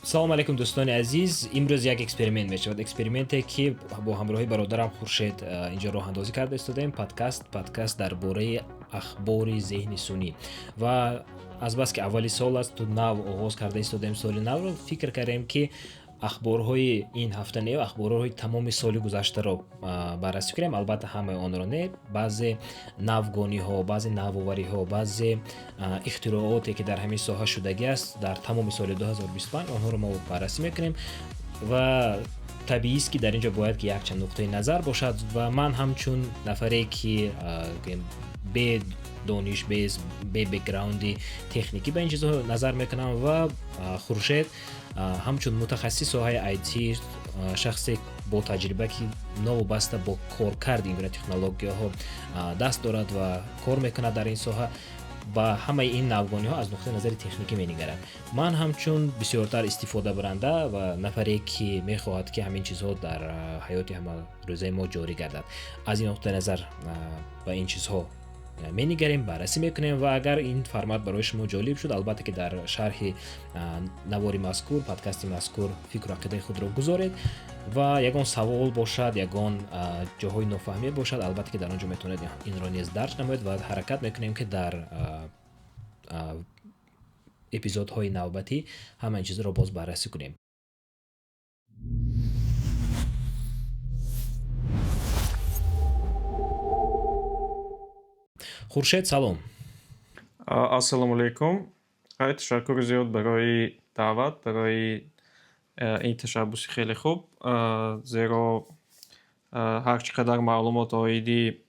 Салому алайкум, дӯстони азиз. Имрӯз як эксперимент мешавад, эксперименте, ки бо ҳамроҳи бародарам Хуршед инҷо роҳандозӣ карда истодаем. Подкаст дар бораи ахбори зеҳни сунъӣ. Ва азбаски аввали сол аст, нав оғоз карда истодаем соли навро, фикр кардем, ки ахборҳои ин ҳафта не, ахборҳои тамоми соли гузаштаро баррасӣ кунем. Албатта, ҳамаи онро не, баъзе навгониҳо, баъзе навовариҳо, баъзе ихтирооте, ки дар ҳамин соҳа шудагӣ аст дар тамоми соли 2025, онҳоро мо баррасӣ мекунем. Ва табиист, ки дар ин ҷо бояд ки якчанд нуқтаи назар бошад. Ва ман ҳамчун нафаре, ки бе дониш, бе бекграунди техникӣ ба ин чизҳо назар мекунам, ва Хуршед ҳамчун мутахассиси соҳаи IT, шахсе бо таҷриба, ки новобаста бо коркарди ин гуна технологияҳо даст дорад ва кор мекунад дар ин соҳа, ба ҳамаи ин навгониҳо аз нуқтаи назари техникӣ менигарад. Ман ҳамчун бисёртар истифодабаранда ва нафаре, ки мехоҳад, ки ҳамин чизҳо дар ҳаёти ҳамарӯзаи мо ҷорӣ гардад, аз ин нуқтаи назар ба ин чизҳо менигарем, баррасӣ мекунем. Ва агар ин формат барои шумо ҷолиб шуд, албатта, ки дар шарҳи навори мазкур, подкасти мазкур фикру ақидаи худро гузоред ва ягон савол бошад, ягон ҷоҳои нофаҳмӣ бошад, албатта, ки дар он ҷо метавонед инро низ дарҷ намоед ва ҳаракат мекунем, ки дар эпизодҳои навбатӣ ҳама ин чизро боз баррасӣ кунем. Хуршед, салом. Ассалому алайкум. Ташаккури зиёд барои даъват, барои ин ташаббуси хеле хуб, зеро ҳар чӣ қадар маълумот оиди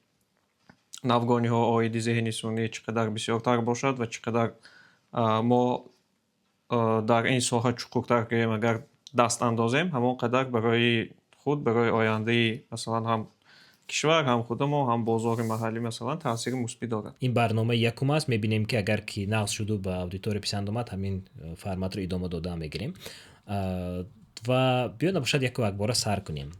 навгониҳо, оиди зеҳни сунъӣ чӣ қадар бисёртар бошад ва чӣ қадар мо дар ин соҳа чуқуртар гӯем, агар даст андозем, ҳамон қадар барои худ, барои ояндаи, масалан, ҳам кишвар, ҳам худамо, ҳам бозори маҳаллӣ, масалан, таъсири мусбӣ дорад. Ин барнома якум аст. Мебинем, ки агар ки нағз шуду ба аудитория писанд омад, ҳамин форматро идома дода мегирем. Ва биё, набошад, яку якбора сар кунем.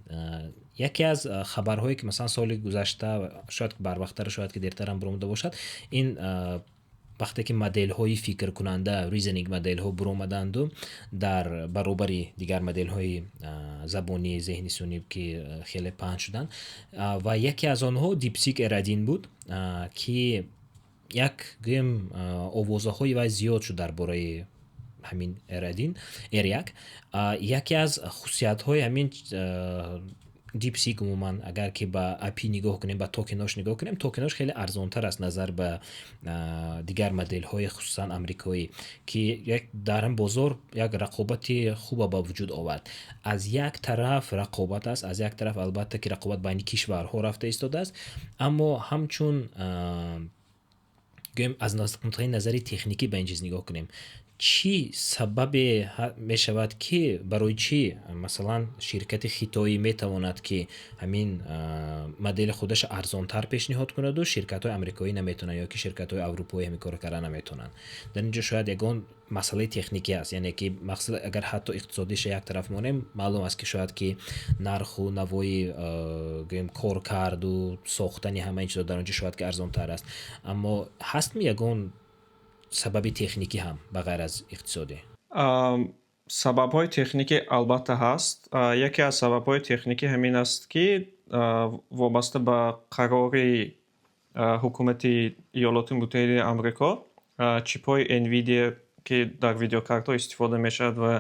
Яке аз хабарҳое, ки, масалан, соли гузашта, шояд барвақттар, шояд ки дертарам баромада бошад, ин вақте ки моделҳои фикркунанда, reasoning моделҳо буромаданду дар баробари дигар моделҳои забонии зеҳни сунъӣ, ки хеле паҳн шуданд. Ва яке аз онҳо DeepSeek R1 буд, ки як, гӯем, овозаҳои вай зиёд шуд дар бораи ҳамин R1, R1. Яке аз хусусиятҳои ҳамин DeepSeek, умуман, агар ки ба API нигоҳ кунем, ба токенош нигоҳ кунем, токенош хеле арзонтар аст назар ба дигар моделҳои, хусусан амрикоӣ, ки як дар ҳам бозор як рақобати хуба ба вуҷуд овард. Аз як тараф рақобат аст, аз як тараф, албатта, ки рақобат байни кишварҳо рафта истодааст, аммо ҳамчун, гӯем, аз нуқтаи назари техникӣ ба ин чиз нигоҳ кунем, чӣ сабабе мешавад, ки барои чӣ, масалан, ширкати хитоӣ метавонад, ки ҳамин модели худаша арзонтар пешниҳод кунаду ширкатҳои амрикоӣ наметавонанд ё ки ширкатҳои аврупоӣ ҳамин корро карда наметавонанд? Дар ин ҷо шояд ягон масъалаи техникӣ аст, яъне ки мақсад, агар ҳатто иқтисодиша як тараф монем, маълум аст, ки шояд ки нарху навои, гӯем, коркарду сохтани ҳама ин чизо дар он ҷо шояд ки арзонтар аст, аммо ҳастми ягон сабаби техникӣ ҳам ба ғайр аз иқтисодӣ? Сабабҳои техникӣ, албатта, ҳаст. Яке аз сабабҳои техникӣ ҳамин аст, ки вобаста ба қарори ҳукумати Иёлоти Муттаҳидаи Амрико, чипҳои Nvidia, ки дар видеокартҳо истифода мешавад ва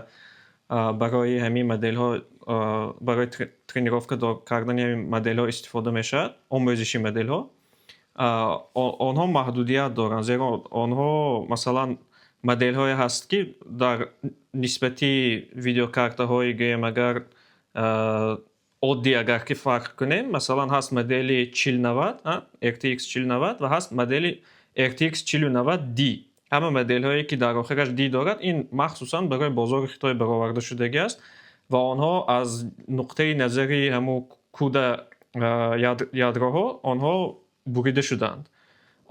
барои ҳамин моделҳо, барои тренировка кардани ҳамин моделҳо истифода мешавад, омӯзиши моделҳо, онҳо маҳдудият доранд, зеро онҳо, масалан, моделҳое ҳаст, ки дар нисбати видеокартаҳои, гӯем, агар оддӣ, агар ки фарқ кунем, масалан, ҳаст модели 4090, RTX 4090 ва ҳаст модели RTX 4090 D. Ҳама моделҳое, ки дар охираш D дорад, ин махсусан барои бозори Хитой бароварда шудагӣ аст ва онҳо аз нуқтаи назари ҳамун CUDA ядроҳо онҳо бурида шудаанд.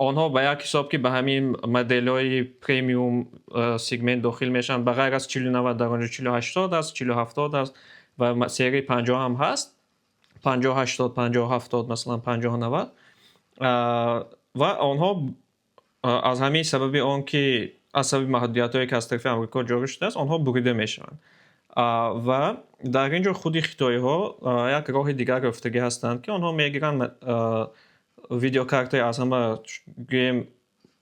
Онҳо ба як ҳисоб, ки ба ҳамин моделҳои премиум сегмент дохил мешаванд, ба ғайр аз 4090 дар онҷо 4080 аст, 4070 аст ва серияи 50 ҳам ҳаст, 5080, 5070, масалан, 5090. Ва онҳо аз ҳамин сабаби он ки Аз сабаби маҳдудиятҳое, ки аз тарафи Амрико ҷорӣ шудааст, онҳо бурида мешаванд. Ва дар ин ҷо худи хитоиҳо як роҳи дигар ёфтагӣ ҳастанд, ки онҳо мегиранд видеокартаи аз ҳама, гӯем,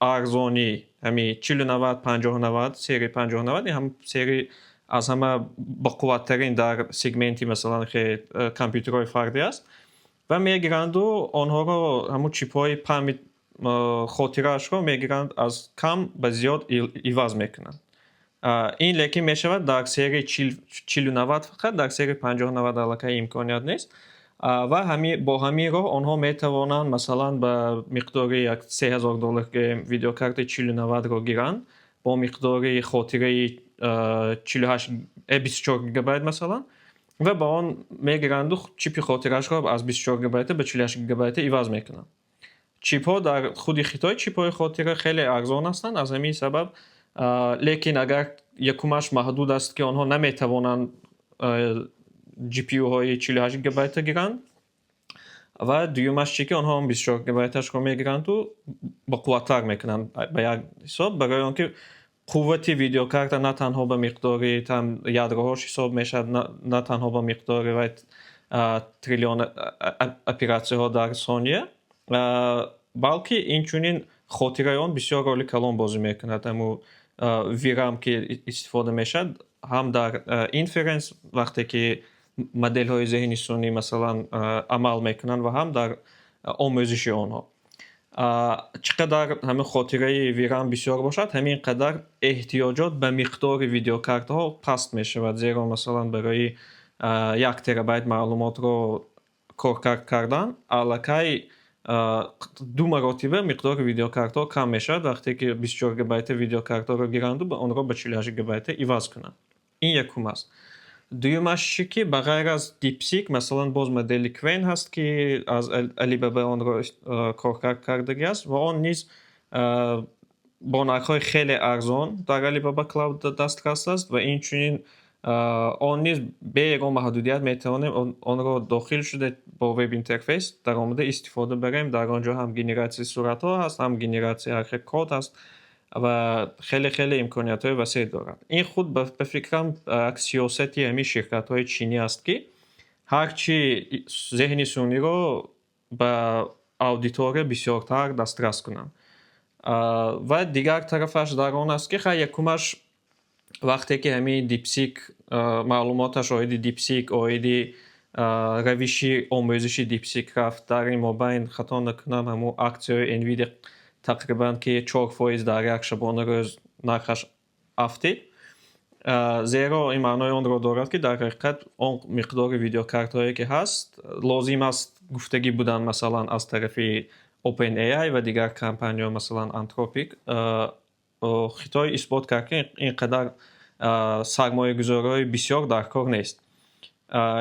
арзони, ҳами 4090, 5090, серияи 5090, ин ҳам серияи аз ҳама бақувваттарин дар сегменти, масалан, компютерҳои фардӣ аст, ва мегиранду онҳоро ҳамун чипҳои память, хотираашро мегиранд, аз кам ба зиёд иваз мекунанд. Ин лекин мешавад дар серияи 4090 фақат, дар серияи 5090 аллакай имконият нест. Ва бо ҳамин роҳ онҳо метавонанд, масалан, ба миқдори як 3000 доллар, гӯем, видеокарти 4090-ро гиранд бо миқдори хотираи 48, 24 гигабайт, масалан, ва ба он мегиранду чипи хотираашро аз 24 гигабайта ба 48 гигабайта иваз мекунанд. Чипҳо дар худи Хитой, чипҳои хотира хеле арзон ҳастанд, аз ҳамин сабаб. Лекин агар якумаш маҳдуд аст, ки онҳо наметавонанд GPU-ҳои 48 гигабайта гиранд, ва дуюмаш чи, ки онҳо 24 гигабайташро мегиранду бақувваттар мекунанд ба як ҳисоб, барои он ки қуввати видеокарта на танҳо ба миқдори там ядроҳош ҳисоб мешавад, на танҳо ба миқдори вай триллион оператсияҳо дар сония, балки инчунин хотираи он бисёр роли калон бозӣ мекунад. Ҳамун VRAM, ки истифода мешавад ҳам дар inference, вақте ки моделҳои зеҳни сунъӣ, масалан, амал мекунанд, ва ҳам дар омӯзиши онҳо. Чӣ қадар ҳамин хотираи VRAM бисёр бошад, ҳамин қадар эҳтиёҷот ба миқдори видеокартаҳо паст мешавад, зеро, масалан, барои 1 терабайт маълумотро коркард кардан аллакай ду маротиба миқдори видеокартҳо кам мешавад, вақте ки 24 гигабайта видеокартҳоро гиранду онро ба 48 гигабайта иваз кунанд. Ин якум аст. Дуюмаш чӣ, ки ба ғайр аз DeepSeek, масалан, боз модели Qwen ҳаст, ки аз Alibaba онро коркард кардагӣ аст, ва он низ бо нархҳои хеле арзон дар Alibaba Cloud дастрас аст, ва инчунин он низ бе ягон маҳдудият метавонем онро дохил шуда, бо веб интерфейс даромада истифода барем. Дар он ҷо ҳам генератсияи суратҳо ҳаст, ҳам генератсияи ҳар хел код ҳаст ва хеле хеле имкониятҳои васеъ дорад. Ин худ, ба фикрам, як сиёсати ҳамин ширкатҳои чинӣ аст, ки ҳарчи зеҳни сунъиро ба аудитория бисёртар дастрас кунанд. Ва дигар тарафаш дар он аст, ки хай, якумаш, вақте ки ҳамин DeepSeek, маълумоташ оиди DeepSeek, оиди равиши омӯзиши DeepSeek рафт, дар ин мобайн, хато накунам, ҳамун аксияҳои Nvidia тақрибан ки 4% дар як шабонарӯз нархаш афтид, зеро ин маънои онро дорад, ки дар ҳақиқат он миқдори видеокартҳое, ки ҳаст, лозим аст гуфтагӣ буданд, масалан, аз тарафи OpenAI ва дигар компанияҳо, масалан, Anthropic. Хитой исбот кард, ки ин қадар сармоягузориҳои бисёр дар кор нест.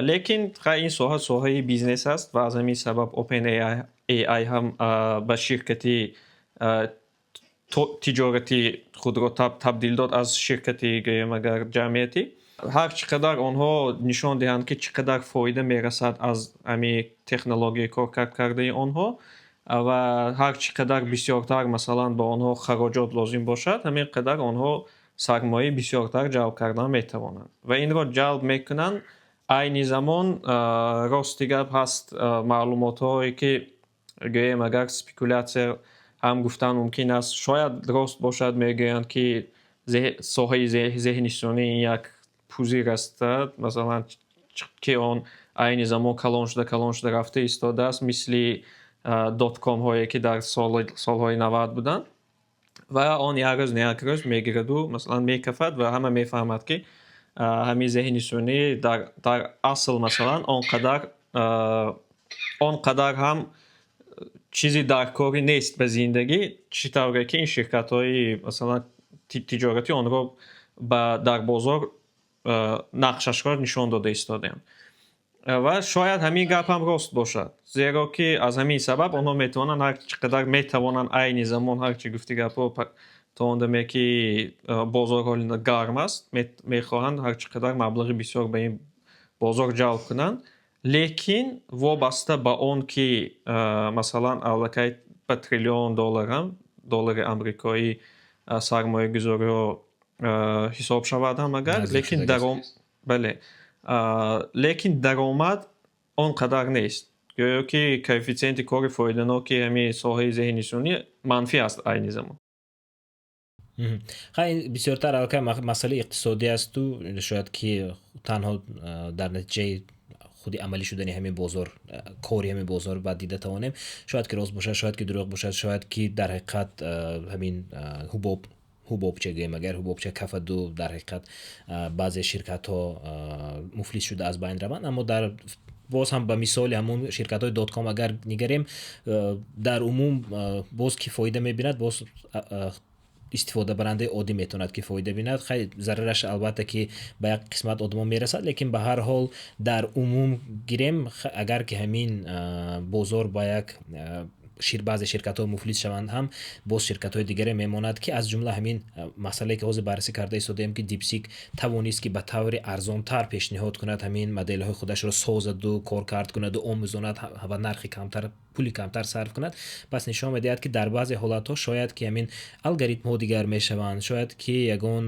Лекин хай, ин соҳа соҳаи бизнес аст ва аз ҳамин сабаб OpenAI ҳам ба ширкати тиҷоратӣ худро табдил дод аз ширкати, гӯем агар, ҷамъиятӣ. Ҳар чӣ қадар онҳо нишон диҳанд, ки чӣ қадар фоида мерасад аз ҳамин технологияи коркард кардаи онҳо, ва ҳар чӣ қадар бисёртар, масалан, ба онҳо хароҷот лозим бошад, ҳамин қадар онҳо сармояи бисёртар ҷалб кардан метавонанд ва инро ҷалб мекунанд. Айни замон, рости гап, ҳаст маълумотҳое, ки, гӯем агар, спекулятсия ҳам гуфтан мумкин аст, шояд рост бошад, мегӯянд, ки соҳаи зеҳни сунъӣ як пузырь аст, масалан, ки он айни замон калон шуда, калон шуда рафта истодааст, мисли доткомҳое, ки дар солҳои 90 буданд, ва он як рӯз не як рӯз мегираду, масалан, мекафад ва ҳама мефаҳмад, ки ҳамин зеҳни сунъӣ дар асл, масалан, он қадар ҳам чизи даркорӣ нест ба зиндагӣ, чӣ тавре ки ин ширкатҳои, масалан, тиҷоратӣ онро дар бозор нақшашро нишон дода истодаанд. Ва шояд ҳамин гап ҳам рост бошад, зеро ки аз ҳамин сабаб онҳо метавонанд ҳар чӣ қадар метавонанд айни замон, ҳар чӣ гуфти гапҳо, то он даме ки бозор ҳоли гарм аст, мехоҳанд ҳар чӣ қадар маблағи бисёр ба ин бозор ҷалб кунанд. Лекин вобаста ба он ки, масалан, аллакай ба триллион долларам доллари амрикоӣ. сармоягузориҳо ҳисоб шавад ҳам агар, лекин даром, бале, лекин даромад он қадар нест. Гӯё ки коэффитсиенти кори фоиданоки ҳамин соҳаи зеҳни сунъӣ манфӣ аст айни замон. Хай, бисёртар аллакай масъалаи иқтисодӣ асту шояд ки танҳо дар натиҷаи худи амалӣ шудани ҳамин бозор, кори ҳамин бозор баъд дида тавонем. Шояд ки рост бошад, шояд ки дурӯғ бошад, шояд ки дар ҳақиқат ҳамин ҳубобча гӯем, агар ҳубобча кафаду дар ҳақиқат баъзе ширкатҳо муфлис шуда аз байн раванд. Аммо дар боз ҳам ба мисоли ҳамун ширкатҳои дотком агар нигарем, дар умум боз ки фоида мебинад, боз истифодабарандаи оддӣ метавонад ки фоида бинад. Хай, зарараш албатта ки ба як қисмат одамон мерасад, лекин ба ҳар ҳол дар умум гирем, агар ки ҳамин бозор ба як баъзе ширкатҳо муфлис шаванд ҳам, боз ширкатҳои дигаре мемонад, ки аз ҷумла ҳамин масъалае, ки ҳозир баррасӣ карда истодаем, ки DeepSeek тавонист, ки ба таври арзонтар пешниҳод кунад, ҳамин моделҳои худашро созаду коркард кунаду омӯзонад ва нархи камтар, пули камтар сарф кунад. Пас нишон медиҳад, ки дар баъзе ҳолатҳо шояд ки ҳамин алгоритмҳо дигар мешаванд, шояд ки ягон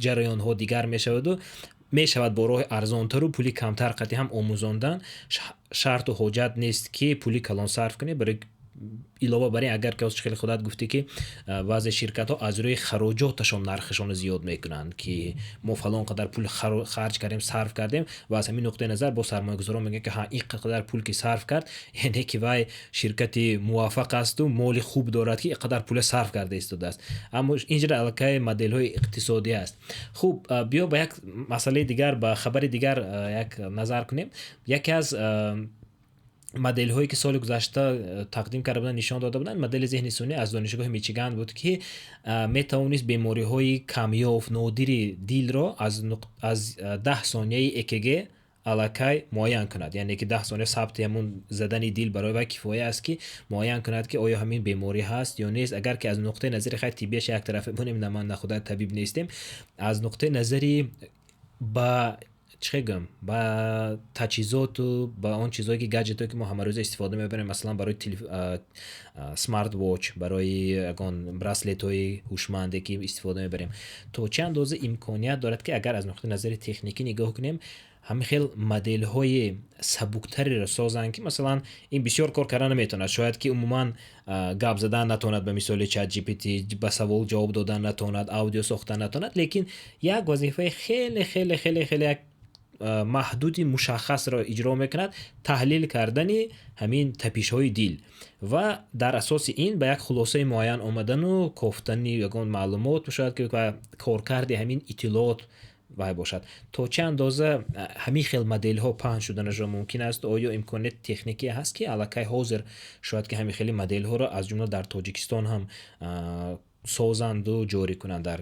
ҷараёнҳо дигар мешаваду мешавад бо роҳи арзонтару пули камтар қатъи ҳам омӯзондан. Шарту ҳоҷат нест, ки пули калон сарф кунед. Барои илова бар ин, агар ки ҳозир хеле худат гуфтӣ, ки баъзе ширкатҳо аз рӯи хароҷоташон нархашонро зиёд мекунанд, ки мо фалон қадар пул харҷ кардем, сарф кардем, ва аз ҳамин нуқтаи назар бо сармоягузорон мегӯянд, ки ҳа, ин қадар пул ки сарф кард, яъне ки вай ширкати муваффақ асту моли хуб дорад, ки ин қадар пула сарф карда истодааст. Аммо инҷа аллакай моделҳои иқтисодӣ аст. Хуб, биё ба як масъалаи дигар, ба хабари дигар як назар кунем. Яке аз моделҳое, ки соли гузашта тақдим карда буданд, нишон дода буданд, модели зеҳни сунъӣ аз Донишгоҳи Мичиган буд, ки метавонист бемориҳои камёфт, нодири дилро аз 10 сонияи ЭКГ аллакай муайян кунад. Яъне ки 10 сония сабти ҳамун задани дил барои вай кифоя аст, ки муайян кунад, ки оё ҳамин беморӣ ҳаст ё нест. Агар ки аз нуқтаи назари, хай, тиббияш як тарафе бонем, на ман, на худа табиб нестем, аз нуқтаи назари ба чӣ гӯям, ба таҷҳизоту ба он чизое ки гаджетое, ки мо ҳамарӯза истифода мебарем, масалан, барои smart watch, барои ягон браслетҳои ҳушманде, ки истифода мебарем, то чӣ андоза имконият дорад, ки агар аз нуқтаи назари техникӣ нигоҳ кунем, ҳамин хел моделҳои сабуктареро созанд, ки масалан ин бисёр кор карда наметавонад, шояд ки умуман гап задан натавонад, ба мисоли Chat GPT ба савол ҷавоб додан натавонад, аудио сохтан натавонад, лекин як вазифаи хеле хеле хеле хеле як маҳдуди мушаххасро иҷро мекунад: таҳлил кардани ҳамин тапишҳои дил ва дар асоси ин ба як хулосаи муайян омадану кофтани ягон маълумот, шояд ки коркарди ҳамин иттилоот вай бошад. То чӣ андоза ҳамин хел моделҳо паҳн шуданашро мумкин аст? Оё имконияти техникӣ ҳаст, ки аллакай ҳозир шояд ки ҳамин хели моделҳоро аз ҷумла дар Тоҷикистон ҳам созанду ҷорӣ кунанд дар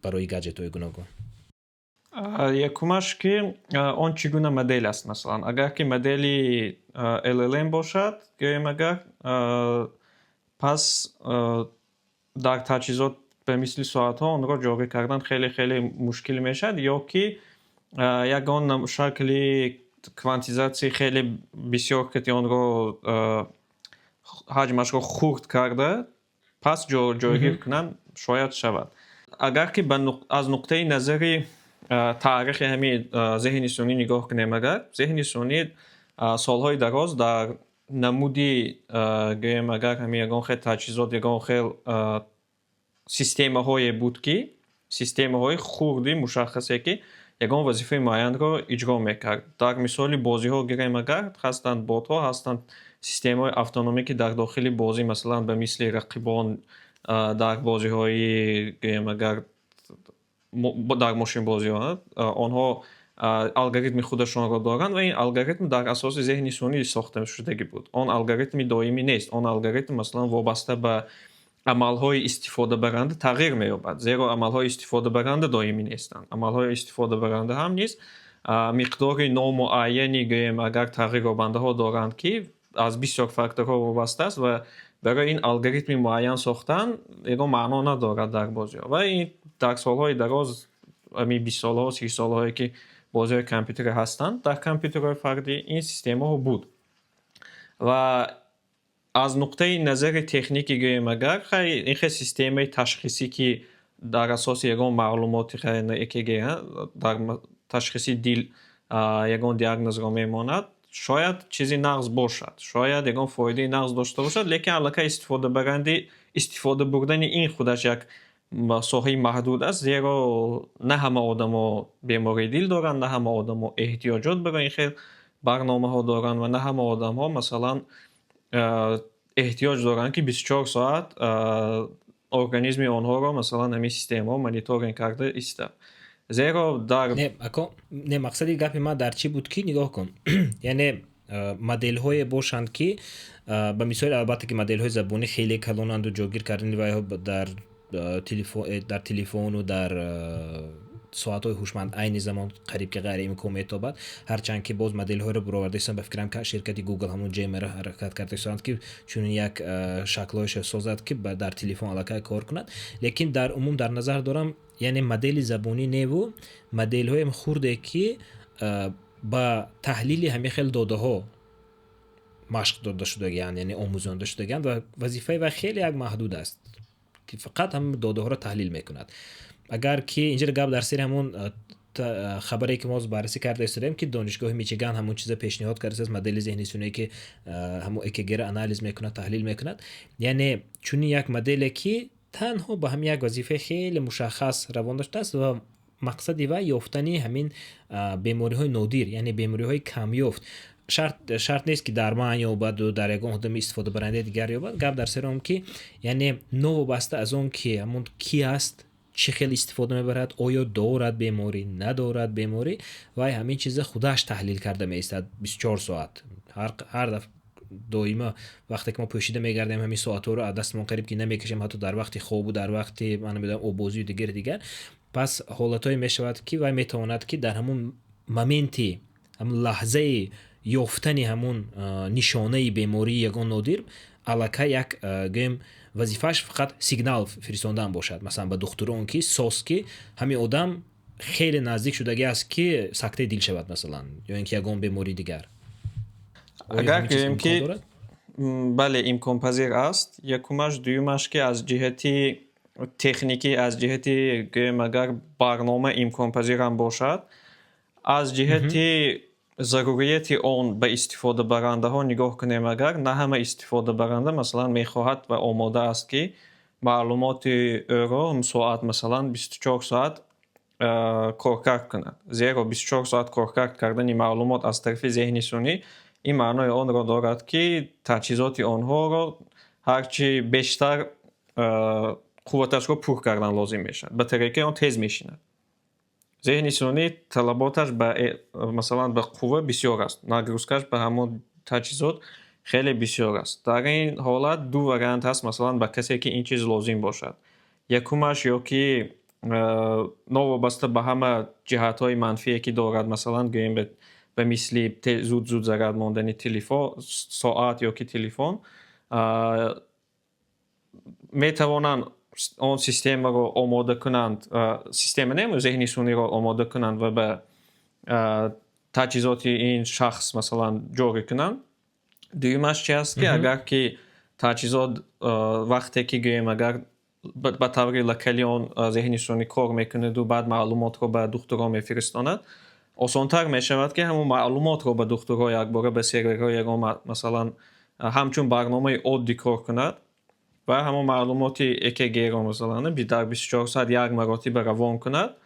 барои гаджетҳои гуногун? Якумаш, ки он чӣ гуна модель аст. Масалан, агар ки модели LLM бошад, гӯем агар, пас дар таҷҳизот ба мисли соатҳо онро ҷорӣ кардан хеле хеле мушкил мешавад ё ки ягон шакли квантизатсияи хеле бисёр, ки онро ҳаҷмашро хурд карда, пас ҷойгир кунанд, шояд шавад. Агар ки аз нуқтаи назари таърихи ҳамин зеҳни сунъӣ нигоҳ кунем, агар зеҳни сунъӣ солҳои дароз дар намуди, гӯем агар, ҳамин ягон хел таҷҳизот, ягон хел системаҳое буд, ки системаҳои хурди мушаххасе, ки ягон вазифаи муайянро иҷро мекард. Дар мисоли бозиҳо гирем агар, ҳастанд ботҳо, ҳастанд системаҳои автономӣ, ки дар дохили бозӣ, масалан, ба мисли рақибон дар бозиҳои, гӯем агар, дар мошинбозиҳо, онҳо алгоритми худашонро доранд ва ин алгоритм дар асоси зеҳни сунъӣ сохта шудагӣ буд. Он алгоритми доимӣ нест. Он алгоритм, масалан, вобаста ба амалҳои истифодабаранда тағйир меёбад, зеро амалҳои истифодабаранда доимӣ нестанд. Амалҳои истифодабаранда ҳам низ миқдори номуайяни, гӯем агар, тағйирёбандаҳо доранд, ки аз бисёр факторҳо вобаста аст, ва барои ин алгоритми муайян сохтан ягон маъно надорад дар бозиҳо. Ва ин дар солҳои дароз, ҳамин 20 солаҳо, 30 солаҳое, ки бозиҳои компютерӣ ҳастанд, дар компютерҳои фардӣ ин системаҳо буд. Ва Аз нуқтаи назари техникӣ гӯем агар, хай, ин хел системаи ташхисӣ, ки дар асоси ягон маълумоти, хай, ЭКГ дар ташхиси дил ягон диагнозро мемонад, шояд чизи нағз бошад, шояд ягон фоидаи нағз дошта бошад, лекин аллакай истифодабаранди истифода бурдани ин худаш як соҳаи маҳдуд аст, зеро на ҳама одамо бемории дил доранд, на ҳама одамо эҳтиёҷот барои ин хел барномаҳо доранд ва на ҳама одамҳо, масалан, эҳтиёҷ доранд, ки 24 соат организми онҳоро, масалан, ҳамин системаҳо мониторинг карда истад, зеро дар Не, ако, не, мақсади гапи ман дар чӣ буд, ки нигоҳ кун, яъне моделҳое бошанд, ки ба мисоли, албатта, ки моделҳои забонӣ хеле калонанду ҷойгир кардани вайҳо дар телефону дар соатҳои ҳушманд айни замон қариб ки ғайриимкон метобад. Ҳарчанд ки боз моделҳоеро бароварда истанд, ба фикрам, ширкати Google, ҳамон Gemma-ро ҳаракат карда истанд, ки чунин як шаклҳояшро созад, ки дар телефон аллакай кор кунад. Лекин дар умум дар назар дорам, яъне модели забонӣ неву моделҳои хурде, ки ба таҳлили ҳамин хел додаҳо машқ дода шудагианд, яъне омӯзонда шудагианд, ва вазифаи вай хеле як маҳдуд аст, ки фақат ҳамин додаҳоро таҳлил мекунад. Агар ки инҷа гап дар сари ҳамон хабаре, ки мо баррасӣ карда истодаем, ки Донишгоҳи Мичиган ҳамон чиза пешниҳод кардааст, модели зеҳни сунъие, ки ҳамон ЭКГ-ро анализ мекунад, таҳлил мекунад, яъне чунин як моделе, ки танҳо ба ҳамин як вазифаи хеле мушаххас равон доштааст ва мақсади вай ёфтани ҳамин бемориҳои нодир, яъне бемориҳои камёфт. Шарт нест, ки дар ман ёбаду дар ягон одами истифодабарандаи дигар ёбад. Гап дар сари он, ки яъне новобаста аз он ки ҳамон ки аст, чӣ хел истифода мебарад, оё дорад беморӣ, надорад беморӣ, вай ҳамин чиза худаш таҳлил карда меистад 24 соат, ҳар дафъ, доимо. Вақте ки мо пӯшида мегардем ҳамин соатҳоро, аз дастмон қариб ки намекашем, ҳатто дар вақти хобу дар вақти, ман намедонам, оббозию дигар дигар. Пас ҳолатҳое мешавад, ки вай метавонад, ки дар ҳамун моменти, ҳамун лаҳзаи ёфтани ҳамун нишонаи бемории ягон нодир, аллакай як, гӯем, вазифааш фақат сигнал фиристондан бошад, масалан, ба духтурон, ки сос, ки ҳамин одам хеле наздик шудагӣ аст, ки сактаи дил шавад, масалан, ё ин ки ягон бемории дигар. Агар гӯем, ки бале, имконпазир аст, якумаш. Дуюмаш, ки аз ҷиҳати техникӣ, аз ҷиҳати, гӯем агар, барнома имконпазирам бошад, аз ҷиҳати зарурияти он ба истифодабарандаҳо нигоҳ кунем агар, на ҳама истифодабаранда, масалан, мехоҳад ва омода аст, ки маълумоти ӯро соат, масалан, 24 соат коркард кунад, зеро 24 соат коркард кардани маълумот аз тарафи зеҳни сунъӣ ин маънои онро дорад, ки таҷҳизоти онҳоро ҳарчи бештар қувваташро пур кардан лозим мешавад, батарейкаи он тез мешинад. Зеҳни сунъӣ талаботаш ба масалан, ба қувва бисёр аст, нагрузкаш ба ҳамон таҷҳизот хеле бисёр аст. Дар ин ҳолат ду вариант ҳаст, масалан, ба касе, ки ин чиз лозим бошад. Якумаш, ё ки новобаста ба ҳама ҷиҳатҳои манфие, ки дорад, масалан, гӯем, ба мисли зуд зуд заряд мондани телефон, соат ё ки телефон, метавонанд он системаро омода кунанд, система не, зеҳни сунъиро омода кунанд ва ба таҷҳизоти ин шахс, масалан, ҷорӣ кунанд. Дуюмаш чи аст, ки агар ки таҷҳизот, вақте ки, гӯем агар, ба таври локалӣ он зеҳни сунъӣ кор мекунаду баъд маълумотро ба духтурон мефиристонад, осонтар мешавад, ки ҳамон маълумотро ба духтурҳо якбора ба серверҳои ягон, масалан, ҳамчун барномаи оддӣ кор кунад ва ҳамон маълумоти ЭКГ-ро, масалан, дар 24 соат як маротиба равон кунад,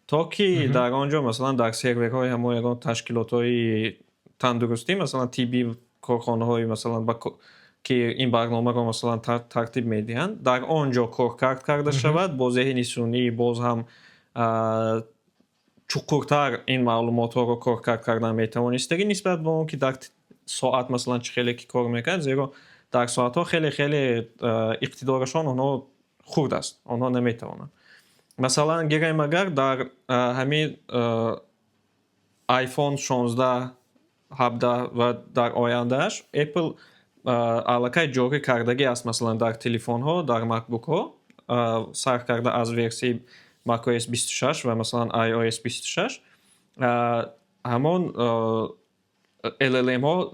то ки дар он ҷо, масалан, дар серверҳои ҳамон ягон ташкилотҳои тандурустӣ, масалан, тиббӣ, корхонаҳои, масалан, ки ин барномаро, масалан, тартиб медиҳанд, дар он ҷо коркард карда шавад, бо зеҳни сунъӣ боз ҳам чуқуртар ин маълумотҳоро коркард кардан метавонистагӣ, нисбат ба он ки дар соат, масалан, чӣ хеле ки кор мекард, зеро дар соатҳо хеле хеле иқтидорашон онҳо хурд аст, онҳо наметавонанд. Масалан, гирем агар, дар ҳамин iPhone 16, 17 ва дар ояндааш Apple аллакай ҷорӣ кардагӣ аст, масалан, дар телефонҳо, дар MacBookҳо, сар карда аз версияи macOS 26 ва, масалан, iOS 26, ҳамон LLM-ҳо.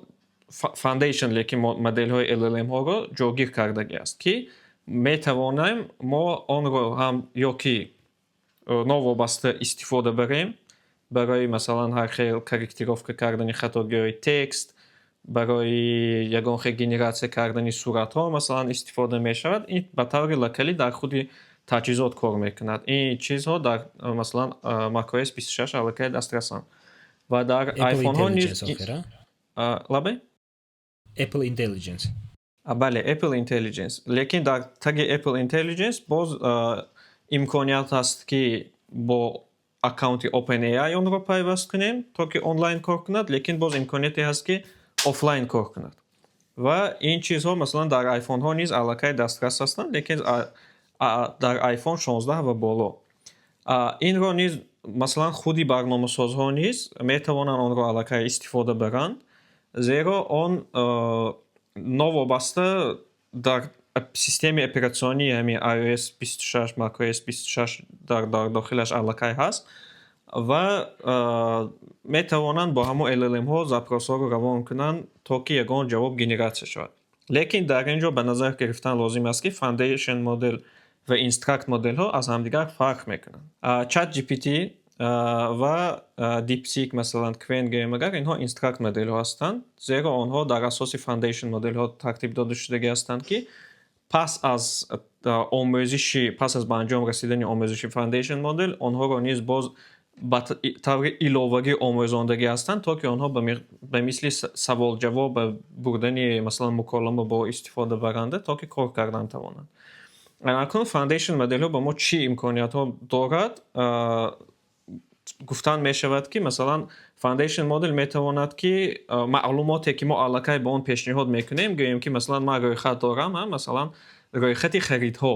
foundation, лекин моделҳои LLM-ҳоро ҷойгир кардагӣ аст, ки метавонем мо онро ҳам ё ки новобаста истифода барем барои, масалан, ҳар хел корректировка кардани хатогиҳои текст, барои ягон хел генератсия кардани суратҳо, масалан, истифода мешавад. Ин ба таври локалӣ дар худи таҷҳизот кор мекунад. Ин чизҳо дар, масалан, macOS 26 аллакай дастрасанд ва дар iPhone-ҳо низ. Лабай? Apple Intelligence. Бале, Apple Intelligence, лекин дар таги Apple Intelligence боз имконият ҳаст, ки бо аккаунти OpenAI онро пайваст кунем, то ки онлайн кор кунад, лекин боз имконияте ҳаст, ки офлайн кор кунад. Ва ин чизҳо, масалан, дар iPhone-ҳо низ аллакай дастрас ҳастанд, лекин дар iPhone 16 ва боло. Инро низ, масалан, худи барномасозҳо низ метавонанд онро аллакай истифода баранд, зеро он новобаста дар системаи оператсионии ҳамин iOS 26, macOS 26 дар дохилаш аллакай ҳаст ва метавонанд бо ҳамон LLM-ҳо запросҳоро равон кунанд, то ки ягон ҷавоб генератсия шавад. Лекин дар ин ҷо ба назар гирифтан лозим аст, ки foundation model ва instruct моделҳо аз ҳамдигар фарқ мекунанд. ChatGPT ва DeepSeek, масалан, Qwen гӯем агар, инҳо instruct моделҳо ҳастанд, зеро онҳо дар асоси foundation моделҳо тартиб дода шудагӣ ҳастанд, ки пас аз омӯзиши, пас аз ба анҷом расидани омӯзиши foundation model, онҳоро низ боз ба таври иловагӣ омӯзондагӣ ҳастанд, то ки онҳо ба мисли савол-ҷавоб, ба бурдани, масалан, муколама бо истифодабаранда, то ки кор кардан тавонанд. Акнун foundation моделҳо ба мо чӣ имкониятҳо дорад? Гуфтан мешавад, ки, масалан, foundation model метавонад, ки маълумоте, ки мо аллакай ба он пешниҳод мекунем, гӯем ки, масалан, ман рӯйхат дорам, масалан, рӯйхати харидҳо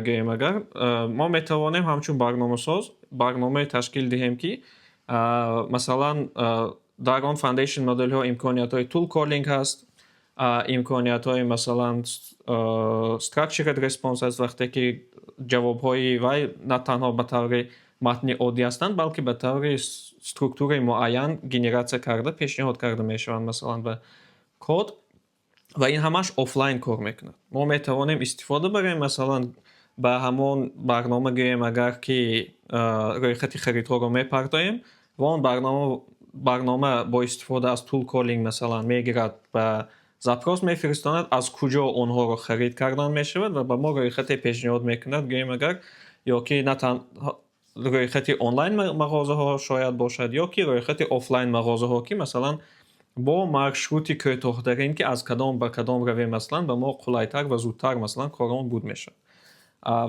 гӯем агар, мо метавонем ҳамчун барномасоз барномае ташкил диҳем, ки, масалан, дар он foundation моделҳо имкониятҳои tool calling ҳаст, имкониятҳои, масалан, structured response аст, вақте ки ҷавобҳои вай на танҳо ба таври матни оддӣ ҳастанд, балки ба таври структураи муайян генератсия карда пешниҳод карда мешаванд, масалан, ба код. Ва ин ҳамаш офлайн кор мекунад. Мо метавонем истифода барем, масалан, ба ҳамон барнома гӯем агар, ки рӯйхати харидҳоро мепартоем ва он барнома бо истифода аз tool calling, масалан, мегирад ба запрос мефиристонад, аз куҷо онҳоро харид кардан мешавад, ва ба мо рӯйхате пешниҳод мекунад, гӯем агар, ё ки на танҳо рӯйхати онлайн мағозаҳо шояд бошад, ё ки рӯйхати офлайн мағозаҳо, ки, масалан, бо маршрути кӯтоҳтарин, ки аз кадом ба кадом равем, масалан, ба мо қулайтар ва зудтар, масалан, корон буд мешавад.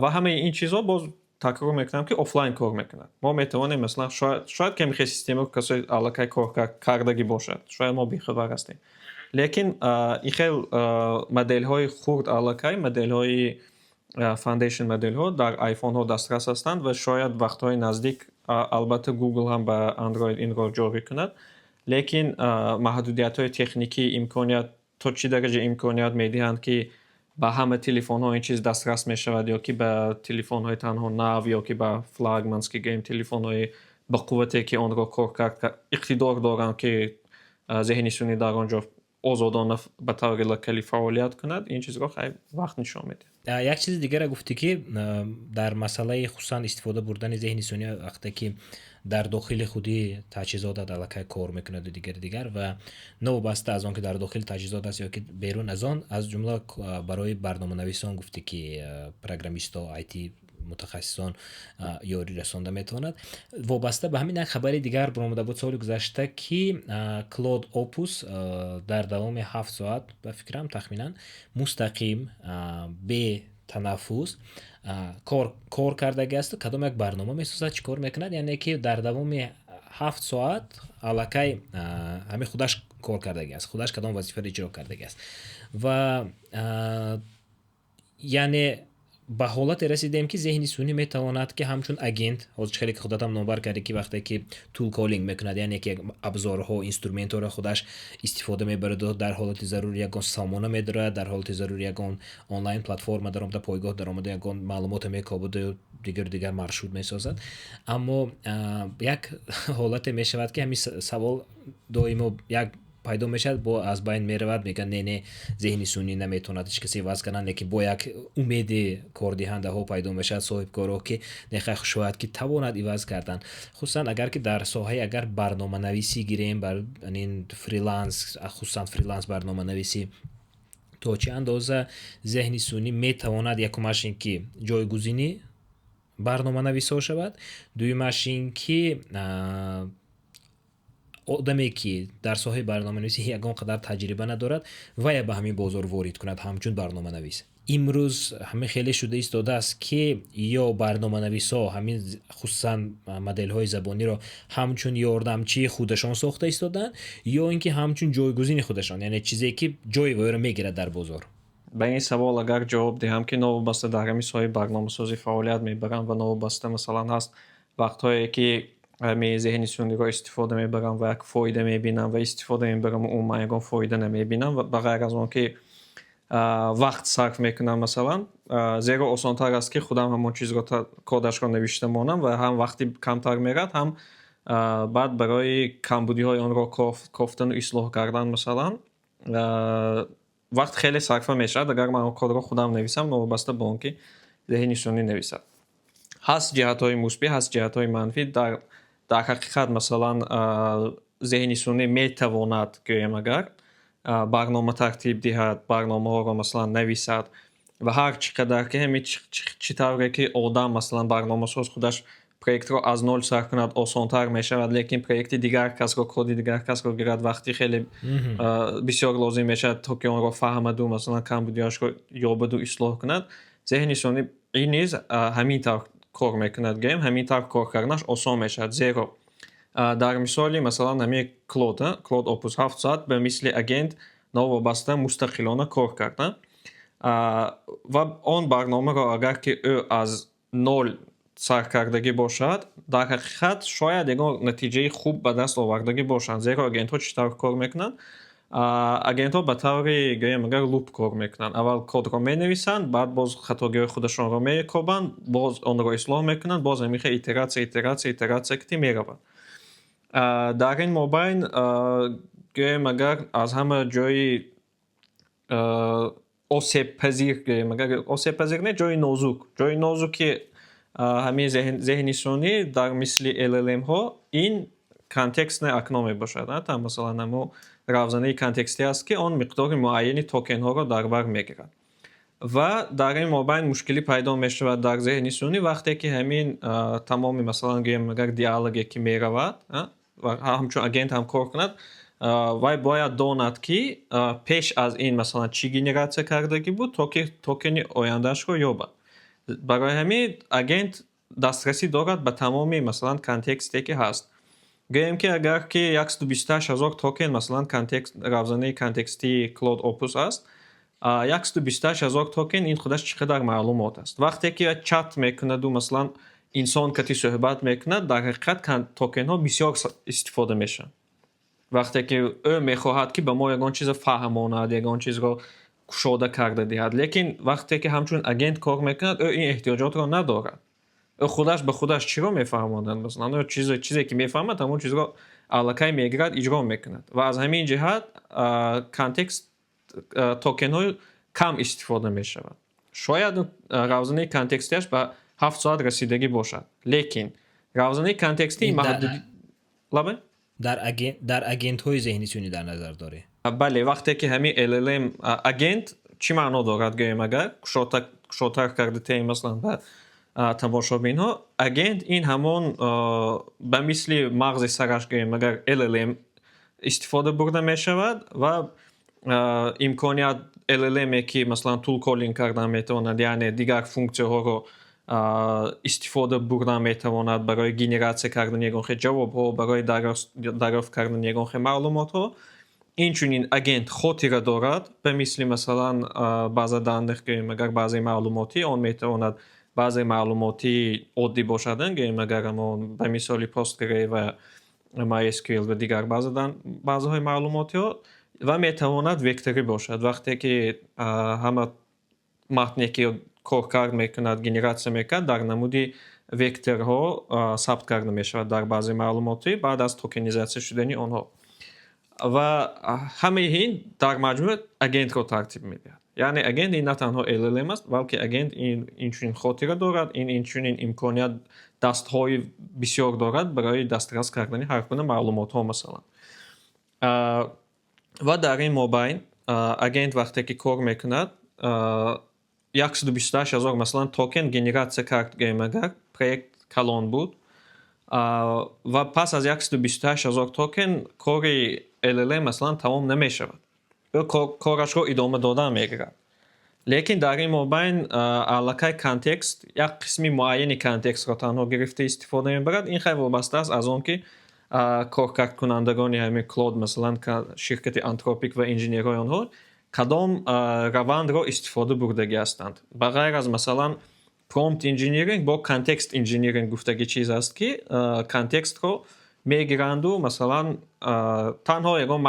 Ва ҳамаи ин чизҳо, боз такрор мекунам, ки офлайн кор мекунад. Мо метавонем, масалан, шояд каме хел система касои аллакай кор кардагӣ бошад, шояд мо бехабар ҳастем, лекин ин хел моделҳои хурд, аллакай моделҳои foundation моделҳо дар айфонҳо дастрас ҳастанд ва шояд вақтҳои наздик, албатта, Google ҳам ба Android инро ҷорӣ кунад. Лекин маҳдудиятҳои техникӣ, имконият то чӣ дараҷа имконият медиҳанд, ки ба ҳама телефонҳо ин чиз дастрас мешавад, ё ки ба телефонҳои танҳо нав, ё ки ба флагманский, гӯем, телефонҳои ба қуввате, ки онро кор кард, иқтидор доранд, ки зеҳни сунъӣ дар он ҷо озодона ба таври локалӣ фаъолият кунад, ин чизро хай вақт нишон медиҳад. Як чизи дигаре гуфтӣ, ки дар масъалаи хусусан истифода бурдани зеҳни сунъӣ, вақте ки дар дохили худи таҷҳизотат аллакай кор мекунаду дигари дигар, ва новобаста аз он ки дар дохили таҷҳизот аст ё ки берун аз он, аз ҷумла барои барноманависон гуфтӣ, ки программистҳо, IT мутахассисон ёрӣ расонда метавонад. Вобаста ба ҳамин як хабари дигар баромада буд соли гузашта, ки Claude Opus дар давоми 7 соат, ба фикрам, тахминан мустақим, бе танаффус кор кардагӣ асту кадом як барнома месозад, чӣ кор мекунад, яъне ки дар давоми 7 соат аллакай ҳамин худаш кор кардагӣ аст, худаш кадом вазифаро иҷро кардагӣ аст. Ва яъне ба ҳолате расидем, ки зеҳни сунъӣ метавонад, ки ҳамчун агент, ҳозир хеле ки худатам номбар кардӣ, ки вақте ки tool calling мекунад, яъне ки абзорҳо, инструментҳоро худаш истифода мебараду дар ҳолати зарур ягон сомона медорад, дар ҳолати зарур ягон онлайн платформа даромада, пойгоҳ даромада, ягон маълумоте мекобаду дигару дигар маршрут месозад. Аммо як ҳолате мешавад, ки ҳамин савол доимо як Пайдо мешавад, бо аз байн меравад. Мегӯянд: «Не, не, зеҳни сунъӣ наметавонад ҳеҷ касе иваз кардан». Лекин бо як умеди кордиҳандаҳо пайдо мешавад, соҳибкорҳо, ки нехай, шояд ки тавонад иваз кардан, хусусан агар ки дар соҳаи агар барноманависӣ гирем, бар фриланс, хусусан фриланс барноманависӣ, то чӣ андоза зеҳни сунъӣ метавонад, якумаш ин ки ҷойгузини барноманависҳо шавад, дуюмаш ин ки одаме, ки дар соҳаи барноманависӣ ягон қадар таҷриба надорад, вая ба ҳамин бозор ворид кунад ҳамчун барноманавис? Имрӯз ҳамин хеле шуда истодааст, ки ё барноманависҳо ҳамин, хусусан моделҳои забониро, ҳамчун ёрдамчии худашон сохта истодаанд ё ин ки ҳамчун ҷойгузини худашон, яъне чизе ки ҷои вайро мегирад дар бозор. Ба ин савол агар ҷавоб диҳам, ки новобаста дар ҳамин соҳаи барномасозӣ фаъолият мебарам ва новобаста, масалан, ҳаст вақтҳое, ки ҳамин зеҳни сунъиро истифода мебарам ва як фоида мебинам ва истифода мебарам, умуман ягон фоида намебинам ва ба ғайр аз он ки вақт сарф мекунам, масалан, зеро осонтар аст, ки худам ҳамон чизро кодашро навишта монам ва ҳам вақти камтар меравад, ҳам баъд барои камбудиҳои онро кофтану ислоҳ кардан, масалан, вақт хеле сарфа мешавад, агар ман он кодро худам нависам, новобаста ба он ки зеҳни сунъӣ нависад. Ҳаст ҷиҳатҳои мусбӣ, ҳаст ҷиҳатҳои манфӣ. Дар ҳақиқат, масалан, зеҳни сунъӣ метавонад, гӯем агар, барнома тартиб диҳад, барномаҳоро, масалан, нависад ва ҳар чӣ қадар ки ҳами чӣ тавре ки одам, масалан, барномасоз худаш проектро аз нол сар кунад, осонтар мешавад, лекин проекти дигар касро, коди дигар касро гирад, вақти хеле бисёр лозим мешавад, то ки онро фаҳмаду, масалан, камбудиҳояшро ёбаду ислоҳ кунад. Зеҳни сунъӣ низ ҳамин тавр кор мекунад, гӯем, ҳамин тавр кор карданаш осон мешавад, зеро дар мисоли, масалан, ҳамин Claude Opus 7 соат ба мисли агент новобаста мустақилона кор кард ва он барномаро агар ки ӯ аз нол сар кардагӣ бошад, дар ҳақиқат шояд ягон натиҷаи хуб ба даст овардагӣ бошанд, зеро агентҳо чӣ тавр кор мекунанд? Агентҳо ба таври, гӯем агар, loop кор мекунанд. Аввал кодро менависанд, баъд боз хатогиҳои худашонро мекобанд, боз онро ислоҳ мекунанд, боз ҳамин хел итератсия, итератсия, итератсия ки меравад. Дар ин мобайн, гӯем агар, аз ҳама ҷои осебпазир, гӯем агар, осебпазир не, ҷои нозук, ҷои нозуки ҳамин зеҳни сунъӣ дар мисли LLM-ҳо ин контекстное окно мебошад. Масалан, ҳамо равзанаи контекстӣ аст, ки он миқдори муайяни токенҳоро дар бар мегирад, ва дар ин мобайн мушкилӣ пайдо мешавад дар зеҳни сунъӣ, вақте ки ҳамин тамоми, масалан, гӯем агар, диалоге ки меравад ва ҳамчун агент ҳам кор кунад, вай бояд донад, ки пеш аз ин, масалан, чӣ генератсия кардагӣ буд, то ки токени ояндаашро ёбад. Барои ҳамин агент дастрасӣ дорад ба тамоми, масалан, контексте, ки ҳаст. Гӯем ки агар ки 128 ҳазор токен, масалан, контекст, равзанаи контекстии Claude Opus аст, 128 ҳазор токен ин худаш чӣ қадар маълумот аст! Вақте ки чат мекунаду, масалан, инсон кати суҳбат мекунад, дар ҳақиқат токенҳо бисёр истифода мешаванд. Вақте ки ӯ мехоҳад, ки ба мо ягон чизро фаҳмонад, ягон чизро кушода карда диҳад, лекин вақте ки ҳамчун агент кор мекунад, ӯ ин эҳтиёҷотро надорад. Ӯ худаш ба худаш чиро мефаҳмонад? Масалан, ӯ чизе ки мефаҳмад, ҳамон чизро аллакай мегирад, иҷро мекунад ва аз ҳамин ҷиҳат контекст токенҳо кам истифода мешавад. Шояд равзанаи контекстиаш ба 7 соат расидагӣ бошад, лекин равзанаи контекстии маҳдуд лабе. Дар агентҳои зеҳни сунъӣ дар назар дорӣ? Бале, вақте ки ҳамин LLM агент чӣ маъно дорад, гӯем агар, кушодтар карда теем, масалан, ба тамошобинҳо, агент ин ҳамон ба мисли мағзи сараш, гӯем агар, LLM истифода бурда мешавад ва имконият LLM ки, масалан, tool calling кардан метавонад, яъне дигар функсияҳоро истифода бурдан метавонад барои генератсия кардани ягон хел ҷавобҳо, барои дарёфт кардани ягон хел маълумотҳо. Инчунин агент хотира дорад, ба мисли, масалан, база данных, гӯем агар, базаи маълумотӣ. Он метавонад баъзе маълумотии оддӣ бошад, гӯем агар, ҳамон ба мисоли Postgre ва MySQL ва дигар базаҳои маълумотиҳо, ва метавонад векторӣ бошад, вақте ки ҳама матне, ки коркард мекунад, генератсия мекунад, дар намуди векторҳо сабт карда мешавад дар базаи маълумотӣ баъд аз токенизатсия шудани онҳо. Ва ҳамаи ин дар маҷмӯъ агентро тартиб медиҳад. Яъне агент ин на танҳо LLM аст, балки агент ин инчунин хотира дорад, ин инчунин имконият, дастҳои бисёр дорад барои дастрас кардани ҳар гуна маълумотҳо, масалан. Ва дар ин мобайн агент вақте ки кор мекунад, 128 ҳазор, масалан, токен генератсия кард, гӯем, агар проект калон буд, ва пас аз 128 ҳазор токен кори LLM, масалан, тамом намешавад, ӯ корашро идома додан мегирад. Лекин дар ин мобайн аллакай контекст, як қисми муайяни контекстро танҳо гирифта истифода мебарад. Ин хеле вобаста аст аз он ки коркардкунандагони ҳамин Claude, масалан, ширкати Anthropic ва инженерҳои онҳо кадом равандро истифода бурдагӣ ҳастанд. Ба ғайр аз, масалан, prompt engineering, бо context engineering гуфтагӣ чиз аст, ки контекстро мегиранду, масалан, танҳо ягон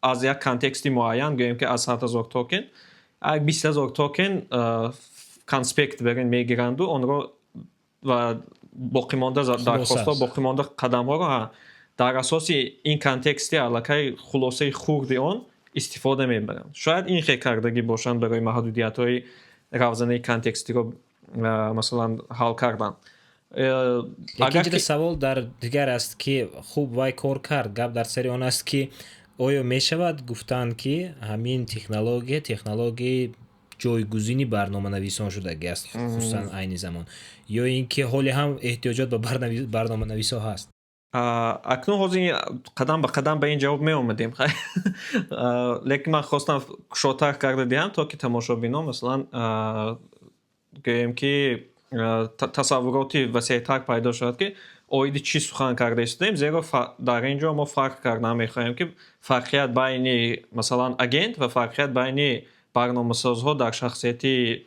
аз як контексти муайян, гӯем ки аз 100 000 токен 20 000 токен конспект берин мегиранду онро ва боқимонда дархостҳо, боқимонда қадамҳоро дар асоси ин контексти аллакай хулосаи хурди он истифода мебаранд. Шояд ин хел кардагӣ бошанд барои маҳдудиятҳои равзанаи контекстиро, масалан, ҳал кардан. Лекин ҷида савол дар дигар аст, ки хуб, вай кор кард, гап дар сари он аст, ки оё мешавад гуфтан, ки ҳамин технология технологияи ҷойгузини барноманависон шудагӣ аст, хусусан айни замон, ё ин ки ҳоле ҳам эҳтиёҷот ба барноманависо ҳаст? Акнун ҳозир қадам ба қадам ба ин ҷавоб меомадем, лекин ман хостам кушодтар карда диҳам, то ки тамошобинон, масалан, гӯем ки тасаввуроти васеътар пайдо шавад, ки оиди чӣ сухан карда истодаем, зеро дар ин ҷо мо фарқ кардан мехоҳем, ки фарқият байни, масалан, агент ва фарқият байни барномасозҳо дар шахсияти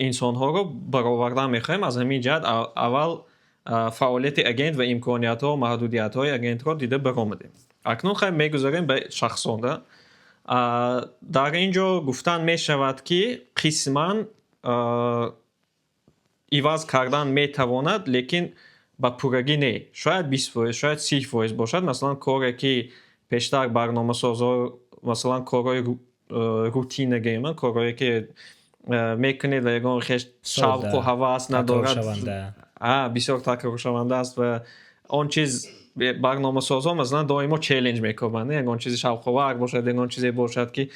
инсонҳоро баровардан мехоҳем. Аз ҳамин ҷиҳат аввал фаъолияти агент ва имкониятҳо, маҳдудиятҳои агентро дида баромадем. Акнун хайр, мегузарем ба шахсон. Дар ин ҷо гуфтан мешавад, ки қисман иваз кардан метавонад, лекин ба пуррагӣ не. Шояд 20%, шояд 30% бошад. Масалан, коре ки пештар барномасозҳо, масалан, корҳои рутина гӯем, корҳое ки мекунед ва ягон хеш шавқу ҳавас надорад, бисёр такроршаванда аст ва он чиз, барномасозҳо, масалан, доимо челлендж мекунанд, ягон чизи шавқовар бошад, ягон чизе бошад, ки,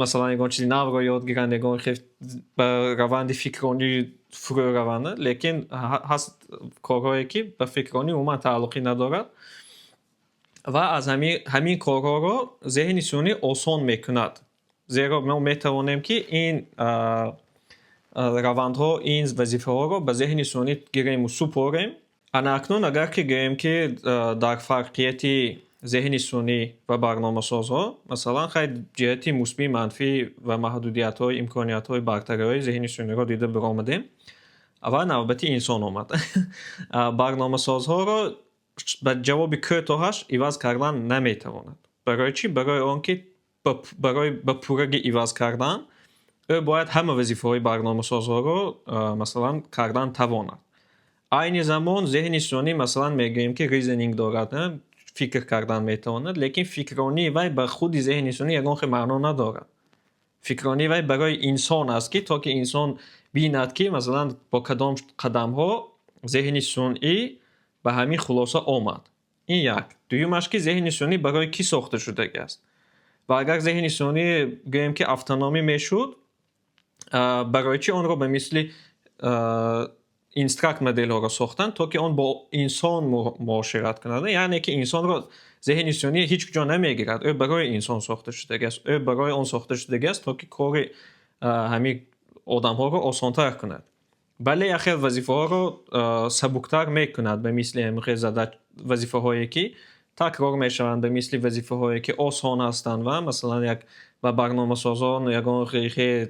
масалан, ягон чизи навро ёд гиранд, ягон хел ба раванди фикронӣ фурӯ раванд. Лекин ҳаст корҳое, ки ба фикронӣ умуман тааллуқӣ надорад ва аз ҳамин корҳоро зеҳни сунъӣ осон мекунад, зеро мо метавонем, ки ин равандҳо, ин вазифаҳоро ба зеҳни сунъӣ гирему супорем. Ана акнун агар ки гӯем, ки дар фарқияти зеҳни сунъӣ ва барномасозҳо, масалан, хайр, ҷиҳати мусбӣ, манфӣ ва маҳдудиятҳои, имкониятҳои, бартариҳои зеҳни сунъиро дида баромадем ва навбати инсон омад. Барномасозҳоро ба ҷавоби кӯтоҳаш иваз кардан наметавонад. Барои чӣ? Барои он ки барои ба пуррагӣ иваз кардан ӯ бояд ҳама вазифаҳои барномасозҳоро, масалан, кардан тавонад. Айни замон зеҳни сунъӣ, масалан, мегӯем, ки reasoning дорад, фикр кардан метавонад, лекин фикронии вай ба худи зеҳни сунъӣ ягон хел маъно надорад. Фикронии вай барои инсон аст, ки то ки инсон бинад, ки, масалан, бо кадом қадамҳо зеҳни сунъӣ ба ҳамин хулоса омад. Ин як. Дуюмаш, ки зеҳни сунъӣ барои кӣ сохта шудагӣ аст? Ва агар зеҳни сунъӣ, гӯем ки, автономӣ мешуд, барои чӣ онро ба мисли instruct моделҳоро сохтанд, то ки он бо инсон муошират кунад? Яъне ки инсонро зеҳни сунъӣ ҳеҷ куҷо намегирад. Ӯ барои инсон сохта шудагиаст, ӯ барои он сохта шудагиаст, то ки кори ҳамин одамҳоро осонтар кунад. Бале, як хел вазифаҳоро сабуктар мекунад, ба мисли ҳамин хел вазифаҳое, ки такрор мешаванд, ба мисли вазифаҳое, ки осон ҳастанд ва, масалан, як ба барномасозон ягон хел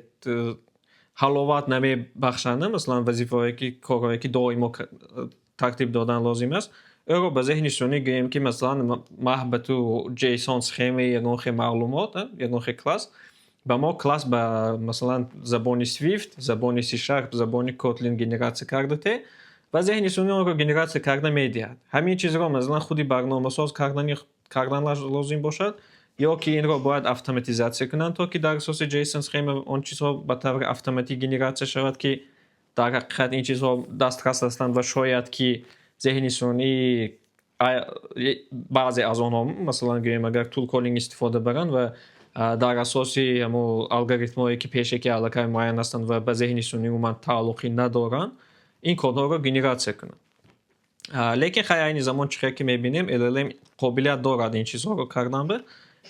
ҳаловат намебахшанд. Масалан, вазифаҳое ки, корҳое ки доимо тартиб додан лозим аст, ӯро ба зеҳни сунъӣ гӯем, ки, масалан, маҳ ба ту JSON схемаи ягон хел маълумот, ягон хел класс, ба мо класс ба, масалан, забони Swift, забони C#, забони Kotlin генератсия карда те. Ва зеҳни сунъӣ онро генератсия карда медиҳад. Ҳамин чизро, масалан, худи барномасоз кардан лозим бошад ё ки инро бояд автоматизатсия кунанд, то ки дар асоси JSON схема он чизҳо ба таври автоматик генератсия шавад, ки дар ҳақиқат ин чизҳо дастрас ҳастанд ва шояд ки зеҳни сунъӣ баъзе аз онҳо, масалан, гӯем, агар tool calling истифода баранд ва дар асоси ҳамо алгоритмҳое, ки пешакӣ аллакай муайян ҳастанд ва ба зеҳни сунъӣ умуман тааллуқӣ надоранд, ин кодҳоро генератсия кунанд. Лекин хай, айни замон чӣ хел ки мебинем, LLM қобилият дорад ин чизҳоро кардан,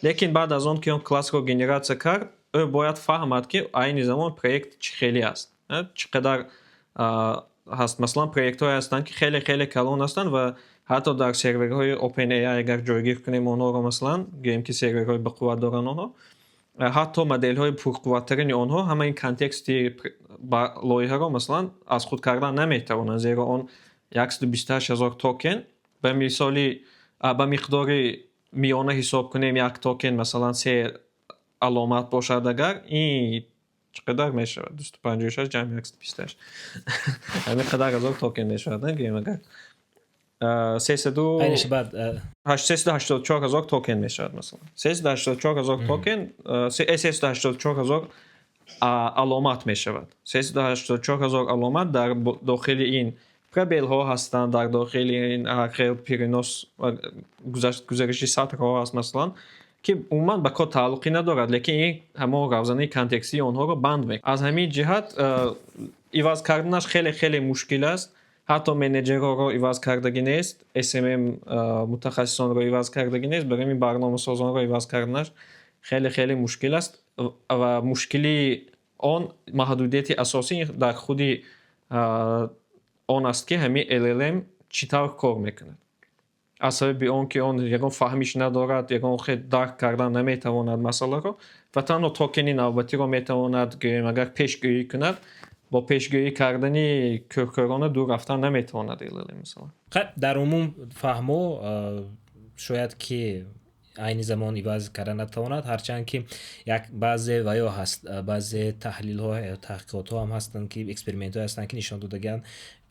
лекин баъд аз он ки он классро генератсия кард, ӯ бояд фаҳмад, ки айни замон проект чӣ хеле аст, чӣ қадар ҳаст. Масалан, проектҳое ҳастанд, ки хеле хеле калон ҳастанд ва ҳатто дар серверҳои OpenAI агар ҷойгир кунем онҳоро, масалан, гӯем, ки серверҳои бақувват доранд онҳо, ҳатто моделҳои пурқувваттарини онҳо ҳамаи контексти лоиҳаро, масалан, аз худ кардан наметавонанд, зеро он 128 ҳазор токен, ба мисоли, ба миқдори миёна ҳисоб кунем, як токен, масалан, се аломат бошад агар, ин чӣ қадар мешавад? 256 ҷамъи 128, ҳамин қадар ҳазор токен мешавад, гӯем агар. 384 ҳазор токен мешавад, масалан. 384 ҳазор токен, 384 ҳазор аломат мешавад. 384 ҳазор аломат дар дохили ин пробелҳо ҳастанд, дар дохили ин ҳар хел перенос, гузариши сатрҳо ҳаст, масалан, ки умуман ба код тааллуқӣ надорад, лекин ин ҳамон равзанаи контекстии онҳоро банд мекунад. Аз ҳамин ҷиҳат иваз карданаш хеле хеле мушкил аст. Ҳатто менеҷерҳоро иваз кардагӣ нест, SMM мутахассисонро иваз кардагӣ нест, барои ҳамин барномасозонро иваз карданаш хеле хеле мушкил аст. Ва мушкилии он, маҳдудияти асосӣ дар худи он аст, ки ҳамин LLM чӣ тавр кор мекунад. Аз сабаби он ки он ягон фаҳмиш надорад, ягон хел дарк кардан наметавонад масъаларо ва танҳо токени навбатиро метавонад, гӯем агар, пешгӯӣ кунад, бо пешгӯӣ кардани кӯркӯрона дур рафтан наметавонад LLM, масалан. Дар умум фаҳмо, шояд ки айни замон иваз карда натавонад, ҳарчанд ки як баъзе ва ё ҳаст, баъзе таҳлилҳо, таҳқиқотҳо ҳам ҳастанд, ки экспериментҳое ҳастанд, ки нишон додагианд,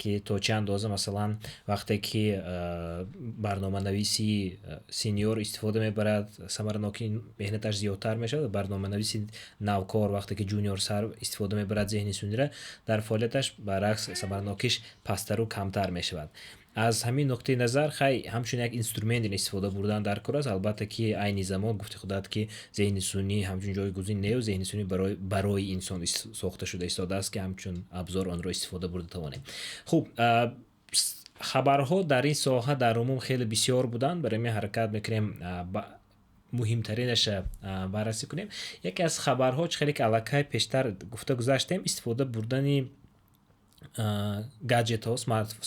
ки то чӣ андоза, масалан, вақте ки барноманависи senior истифода мебарад, самаранокии меҳнаташ зиёдтар мешавад, барноманависи навкор, вақте ки junior сар истифода мебарад зеҳни сунъиро дар фаъолияташ, баръакс, самаранокиш пасттару камтар мешавад. Аз ҳамин нуқтаи назар, хай, ҳамчун як инструмент истифода бурдан дар кор аст. Албатта, ки айни замон, гуфти худат, ки зеҳни сунъӣ ҳамчун ҷойгузин нею зеҳни сунъӣ барои инсон сохта шуда истодааст, ки ҳамчун абзор онро истифода бурда тавонем. Хуб, хабарҳо дар ин соҳа дар умум хеле бисёр буданд, барои ҳамин ҳаракат мекунем муҳимтаринаша баррасӣ кунем. Яке аз хабарҳо, чӣ хеле ки аллакай пештар гуфта гузаштем, истифода бурдани гаджетҳо,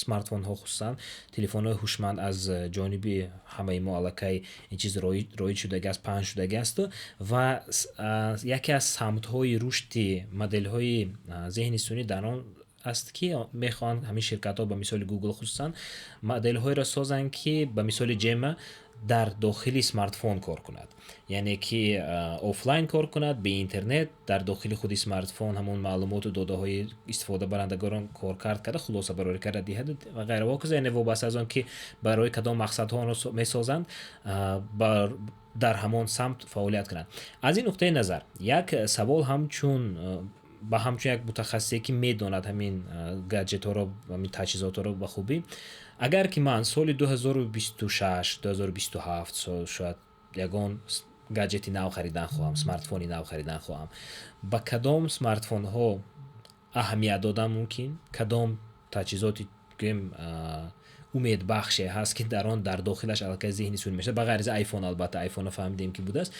смартфонҳо, хусусан телефонҳои ҳушманд, аз ҷониби ҳамаи мо аллакай ин чиз роиҷ шудагӣ аст, паҳн шудагӣ асту ва яке аз самтҳои рушди моделҳои зеҳни сунъӣ дар он аст, ки мехоҳанд ҳамин ширкатҳо, ба мисоли Google хусусан, моделҳоеро созанд, ки ба мисоли Gemma дар дохили смартфон кор кунад, яъне ки офлайн кор кунад, бе интернет, дар дохили худи смартфон ҳамон маълумоту додаҳои истифодабарандагонро коркард карда, хулосабарорӣ карда диҳад ва ғайра ҳоказо. Яъне вобаста аз он ки барои кадом мақсадҳо онро месозанд, дар ҳамон самт фаъолият кунанд. Аз ин нуқтаи назар як савол ҳамчун як мутахассисе, ки медонад ҳамин гаджетҳоро, ҳамин таҷҳизотҳоро ба хубӣ: агар ки ман соли 2026, 2027 шояд ягон гаджети нав харидан хоҳам, смартфони нав харидан хоҳам, ба кадом смартфонҳо аҳамият додан мумкин? Кадом таҷҳизоти, гӯем, умедбахше ҳаст, ки дар он дар дохилаш аллакай зеҳни сунъӣ мешавад, ба ғайр аз Айфон? Албатта, Айфонро фаҳмидем, ки будааст.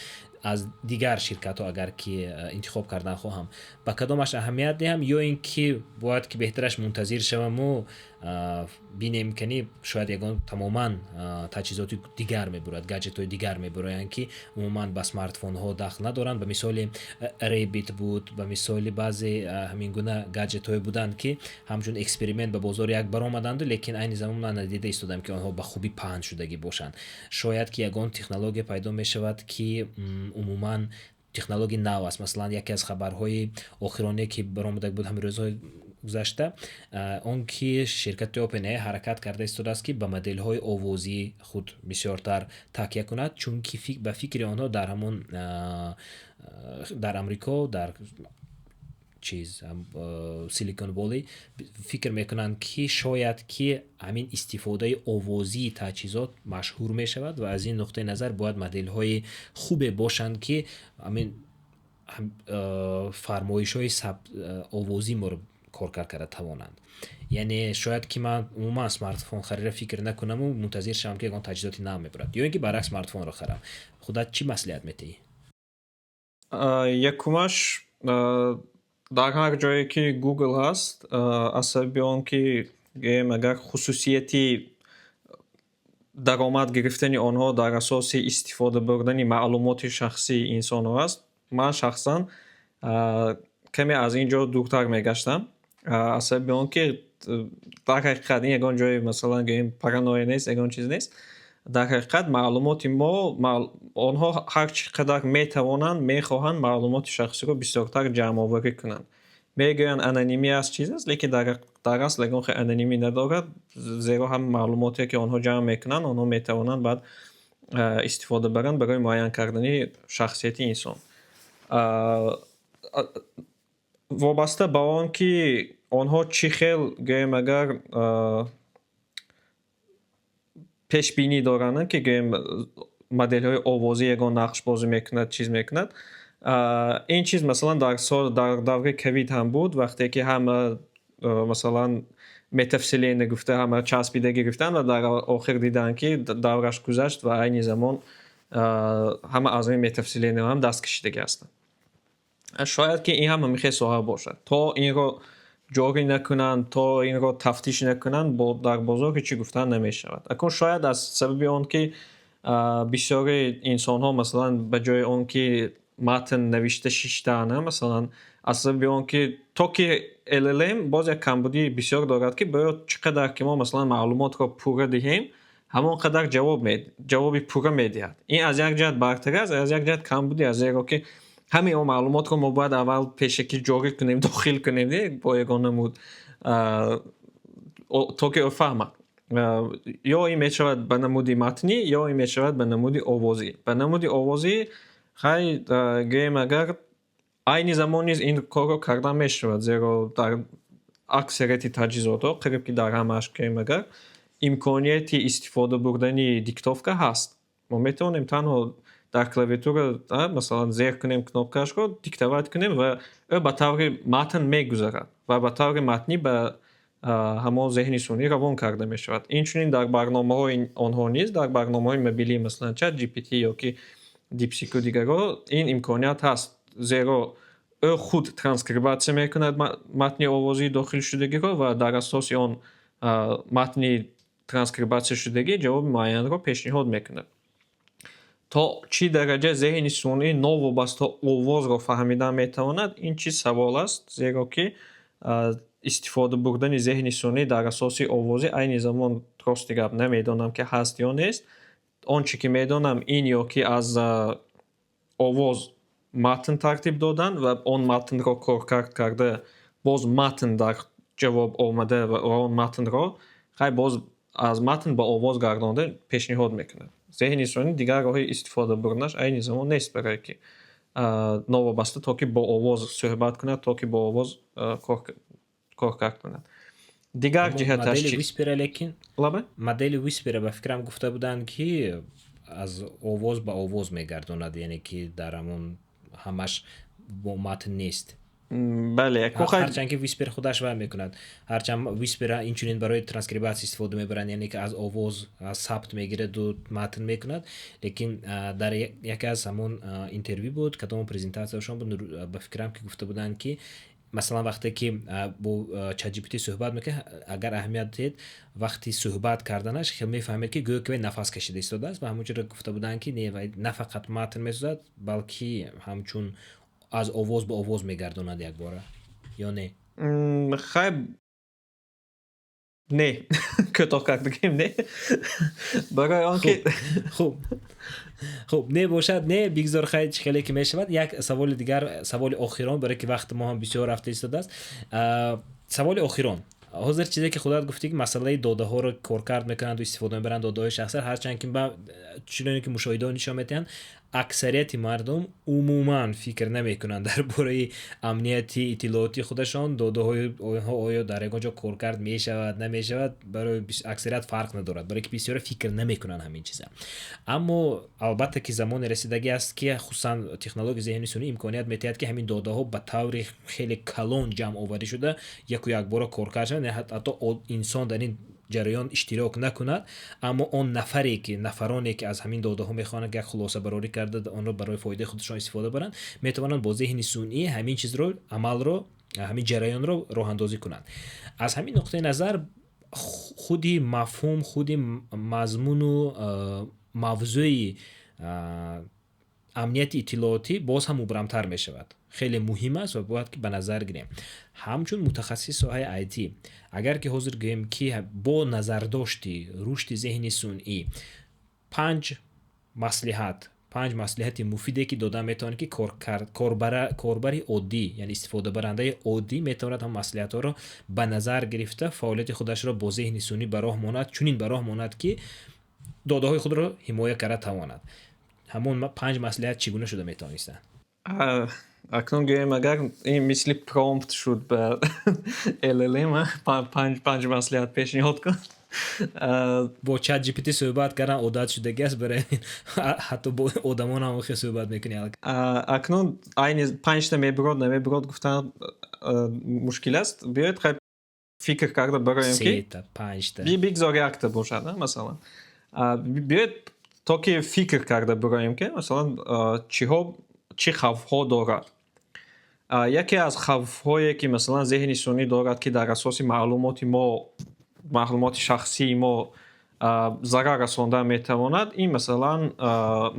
Аз дигар ширкатҳо агар ки интихоб кардан хоҳам, ба кадомаш аҳамият диҳам ё ин ки бояд ки беҳтараш мунтазир шаваму бинем, кани шояд ягон тамоман таҷҳизоти дигар мебурояд, гаджетҳои дигар мебуроянд, ки умуман ба смартфонҳо дахл надоранд? Ба мисоли Rabbit буд, ба мисоли баъзе ҳамин гуна гаджетҳое буданд, ки ҳамчун эксперимент ба бозор як баромаданду, лекин айни замон ман надида истодам, ки онҳо ба хубӣ паҳн шудагӣ бошанд. Шояд ки ягон технология пайдо мешавад, ки умуман технологияи нав аст. Масалан, яке аз хабарҳои охироне, ки баромада буд ҳамин рӯзҳои гузашта, он ки ширкати OpenAI ҳаракат карда истодааст, ки ба моделҳои овозии худ бисёртар такя кунад, чунки ба фикри онҳо дар ҳамон дар Амрико, дар чиз Silicon Valley фикр мекунанд, ки шояд ки ҳамин истифодаи овозии таҷҳизот машҳур мешавад ва аз ин нуқтаи назар бояд моделҳои хубе бошанд, ки ҳамин фармоишҳои овозӣ моро коркард карда тавонанд. Яъне шояд ки ман умуман смартфон харида фикр накунаму мунтазир шавам, ки ягон таҷҳизоти нав мебарад, ё ин ки баръакс смартфонро харам. Худат чӣ маслиҳат метиҳӣ? Якумаш, дар ҳар ҷое ки Google ҳаст, аз сабаби он ки, гӯем, агар хусусияти даромад гирифтани онҳо дар асоси истифода бурдани маълумоти шахсии инсонҳо аст, ман шахсан каме аз ин ҷо дуртар мегаштам, аз сабаби он ки дар ҳақиқат ин ягон ҷои, масалан, гӯем, паранойя нест, ягон чиз нест. Дар ҳақиқат маълумоти мо, онҳо ҳар чӣ қадар метавонанд, мехоҳанд маълумоти шахсиро бисёртар ҷамъоварӣ кунанд. Мегӯянд, анонимӣ аст, чиз аст, лекин дар асл ягон хел анонимӣ надорад, зеро ҳам маълумоте, ки онҳо ҷамъ мекунанд, онҳо метавонанд баъд истифода баранд барои муайян кардани шахсияти инсон. Вобаста ба он ки онҳо чӣ хел, гӯем, агар пешбинӣ доранд, ки, гӯем, моделҳои овозӣ ягон нақш бозӣ мекунад, чиз мекунад, ин чиз, масалан, дар сол, дар давраи ковид ҳам буд, вақте ки ҳама, масалан, метавселена гуфта, ҳама часпида гирифтанд ва дар охир диданд, ки давраш гузашт ва айни замон ҳама аз ин метавселена ҳам даст кашидагӣ ҳастанд. Шояд ки ин ҳам ҳамин соҳа бошад. То инро ҷорӣ накунанд, то инро тафтиш накунанд, дар бозор ҳеҷ чӣ гуфтан намешавад. Акун шояд аз сабаби он ки бисёри инсонҳо, масалан, ба ҷои он ки матн навишта шиштаанд, масалан, аз сабаби он ки то ки LLM боз як камбудии бисёр дорад, ки бояд чӣ қадар ки мо, масалан, маълумотро пурра диҳем, ҳамон қадар ҷавоби пурра медиҳад. Ин аз як ҷиҳат бартарӣ аст, аз як ҷиҳат камбудӣ аст, зеро ки ҳамаи он маълумотро мо бояд аввал пешакӣ ҷорӣ кунем, дохил кунем бо ягон намуд, то ки ӯ фаҳмад. Ё ин мешавад ба намуди матнӣ, ё ин мешавад ба намуди овозӣ. Ба намуди овозӣ, хай, гӯем, агар айни замон низ ин корро кардан мешавад, зеро дар аксарияти таҷҳизотҳо, қариб ки дар ҳамааш, гӯем, агар имконияти истифода бурдани диктовка ҳаст. Мо метавонем танҳо дар клавиатура, масалан, зер кунем кнопкаашро, диктовать кунем ва ӯ ба таври матн мегузарад ва ба таври матнӣ ба ҳамон зеҳни сунъӣ равон карда мешавад. Инчунин дар барномаҳои онҳо низ, дар барномаҳои мобилӣ, масалан, ChatGPT ё ки DeepSeek-у дигарҳо, ин имконият ҳаст, зеро ӯ худ транскрибатсия мекунад матни овозии дохилшудагиро ва дар асоси он матни транскрибатсияшудагӣ ҷавоби муайянро пешниҳод мекунад. То чӣ дараҷа зеҳни сунъӣ новобаста овозро фаҳмидан метавонад, ин чиз савол аст, зеро ки истифода бурдани зеҳни сунъӣ дар асоси овозӣ айни замон, рости гап, намедонам, ки ҳаст ё нест. Он чӣ ки медонам, ин ё ки аз овоз матн тартиб додан ва он матнро коркард карда, боз матн дар ҷавоб омада ва он матнро, хай, боз аз матн ба овоз гардонда пешниҳод мекунад. Зеҳни сунъӣ дигар роҳи истифода бурданаш айни замон нест, барое ки новобаста то ки бо овоз суҳбат кунад, то ки бо овоз коркард кунад. Дигар ҷиҳаташ модели чӣ? Whisper, лекин Лабе? модели Whisper, ба фикрам, гуфта буданд, ки аз овоз ба овоз мегардонад, яъне ки дар ҳамон ҳамаш бо матн нест. Бале. Ҳарчанд ки Whisper худаш вай мекунад, ҳарчанд Whisper инчунин барои транскрибатсия истифода мебаранд, яъне ки аз овоз, аз сабт мегираду матн мекунад, лекин дар яке аз ҳамон интервю буд, кадом презентатсияшон буд, ба фикрам, ки гуфта буданд, ки масалан, вақте ки бо ChatGPT суҳбат мекунед, агар аҳамият диҳед, вақти суҳбат карданаш хел мефаҳмед, ки гӯё ки вай нафас кашида истодааст. Ва ҳамонҷоро гуфта буданд, ки не, вай на фақат матн месозад, балки ҳамчун аз овоз ба овоз мегардонад якбора, ё не? Хай, не, кӯтоҳ кард бигӯем, не, барои он ки Хуб, не бошад, не, бигзор, хай, чӣ хеле ки мешавад. Як саволи дигар, саволи охирон, барое ки вақти мо ҳам бисёр рафта истодааст. Саволи охирон. Ҳозир чизе, ки худат гуфтӣ, ки масъалаи додаҳоро коркард мекунанду истифода мебаранд, додаҳои шахсият, ҳарчанд ки чуноне ки мушоҳидаҳо нишон медиҳанд, аксарияти мардум умуман фикр намекунанд дар бораи амнияти иттилоотии худашон. Додаҳои онҳо оё дар ягон ҷо коркард мешавад, намешавад, барои аксарият фарқ надорад, барое ки бисёре фикр намекунанд ҳамин чиза. Аммо албатта, ки замоне расидагӣ аст, ки хусусан технологияи зеҳни сунъӣ имконият медиҳад, ки ҳамин додаҳо ба таври хеле калон ҷамъоварӣ шуда, яку якбора коркард шаванд, ҳатто инсон дар ин ҷараён иштирок накунад, аммо он нафаре ки, нафароне ки аз ҳамин додаҳо мехоҳанд як хулосабарорӣ карда, онро барои фоидаи худашон истифода баранд, метавонанд бо зеҳни сунъӣ ҳамин чизро, амалро, ҳамин ҷараёнро роҳандозӣ кунанд. Аз ҳамин нуқтаи назар худи мафҳум, худи мазмуну мавзӯи амнияти иттилоотӣ боз ҳам мубрамтар мешавад, хеле муҳим аст ва бояд ки ба назар гирем. Ҳамчун мутахассиси соҳаи IT, агар ки ҳозир гӯем, ки бо назардошти рушди зеҳни сунъӣ панҷ маслиҳати муфиде, ки дода метавонад, ки корбари оддӣ, яъне истифодабарандаи оддӣ метавонад ҳам маслиҳатҳоро ба назар гирифта, фаъолияти худашро бо зеҳни сунъӣ ба роҳ монад, чунин ба роҳ монад, ки додаҳои худро ҳимоя карда тавонад, ҳамон панҷ маслиҳат чӣ гуна шуда метавонистанд? Акнун гӯем, агар ин мисли промпт шуд ба LLM, панҷ маслиҳат пешниҳод кун. Бо Чат GPT суҳбат кардан одат шудагӣ аст, барои ҳатто бо одамон ҳам хел суҳбат мекунӣ. Акнун айни панҷта мебурод, намебурод гуфтан мушкил аст. Биёед, хай, фикр карда бароем, ки сета, панҷта. Бигзор якта бошад, масалан. Биёед, то ки фикр карда бироем, ки масалан чиҳо, чӣ хавфҳо дорад. Яке аз хавфҳое, ки масалан зеҳни сунъӣ дорад, ки дар асоси маълумоти мо, маълумоти шахсии мо зарар расонда метавонад, ин масалан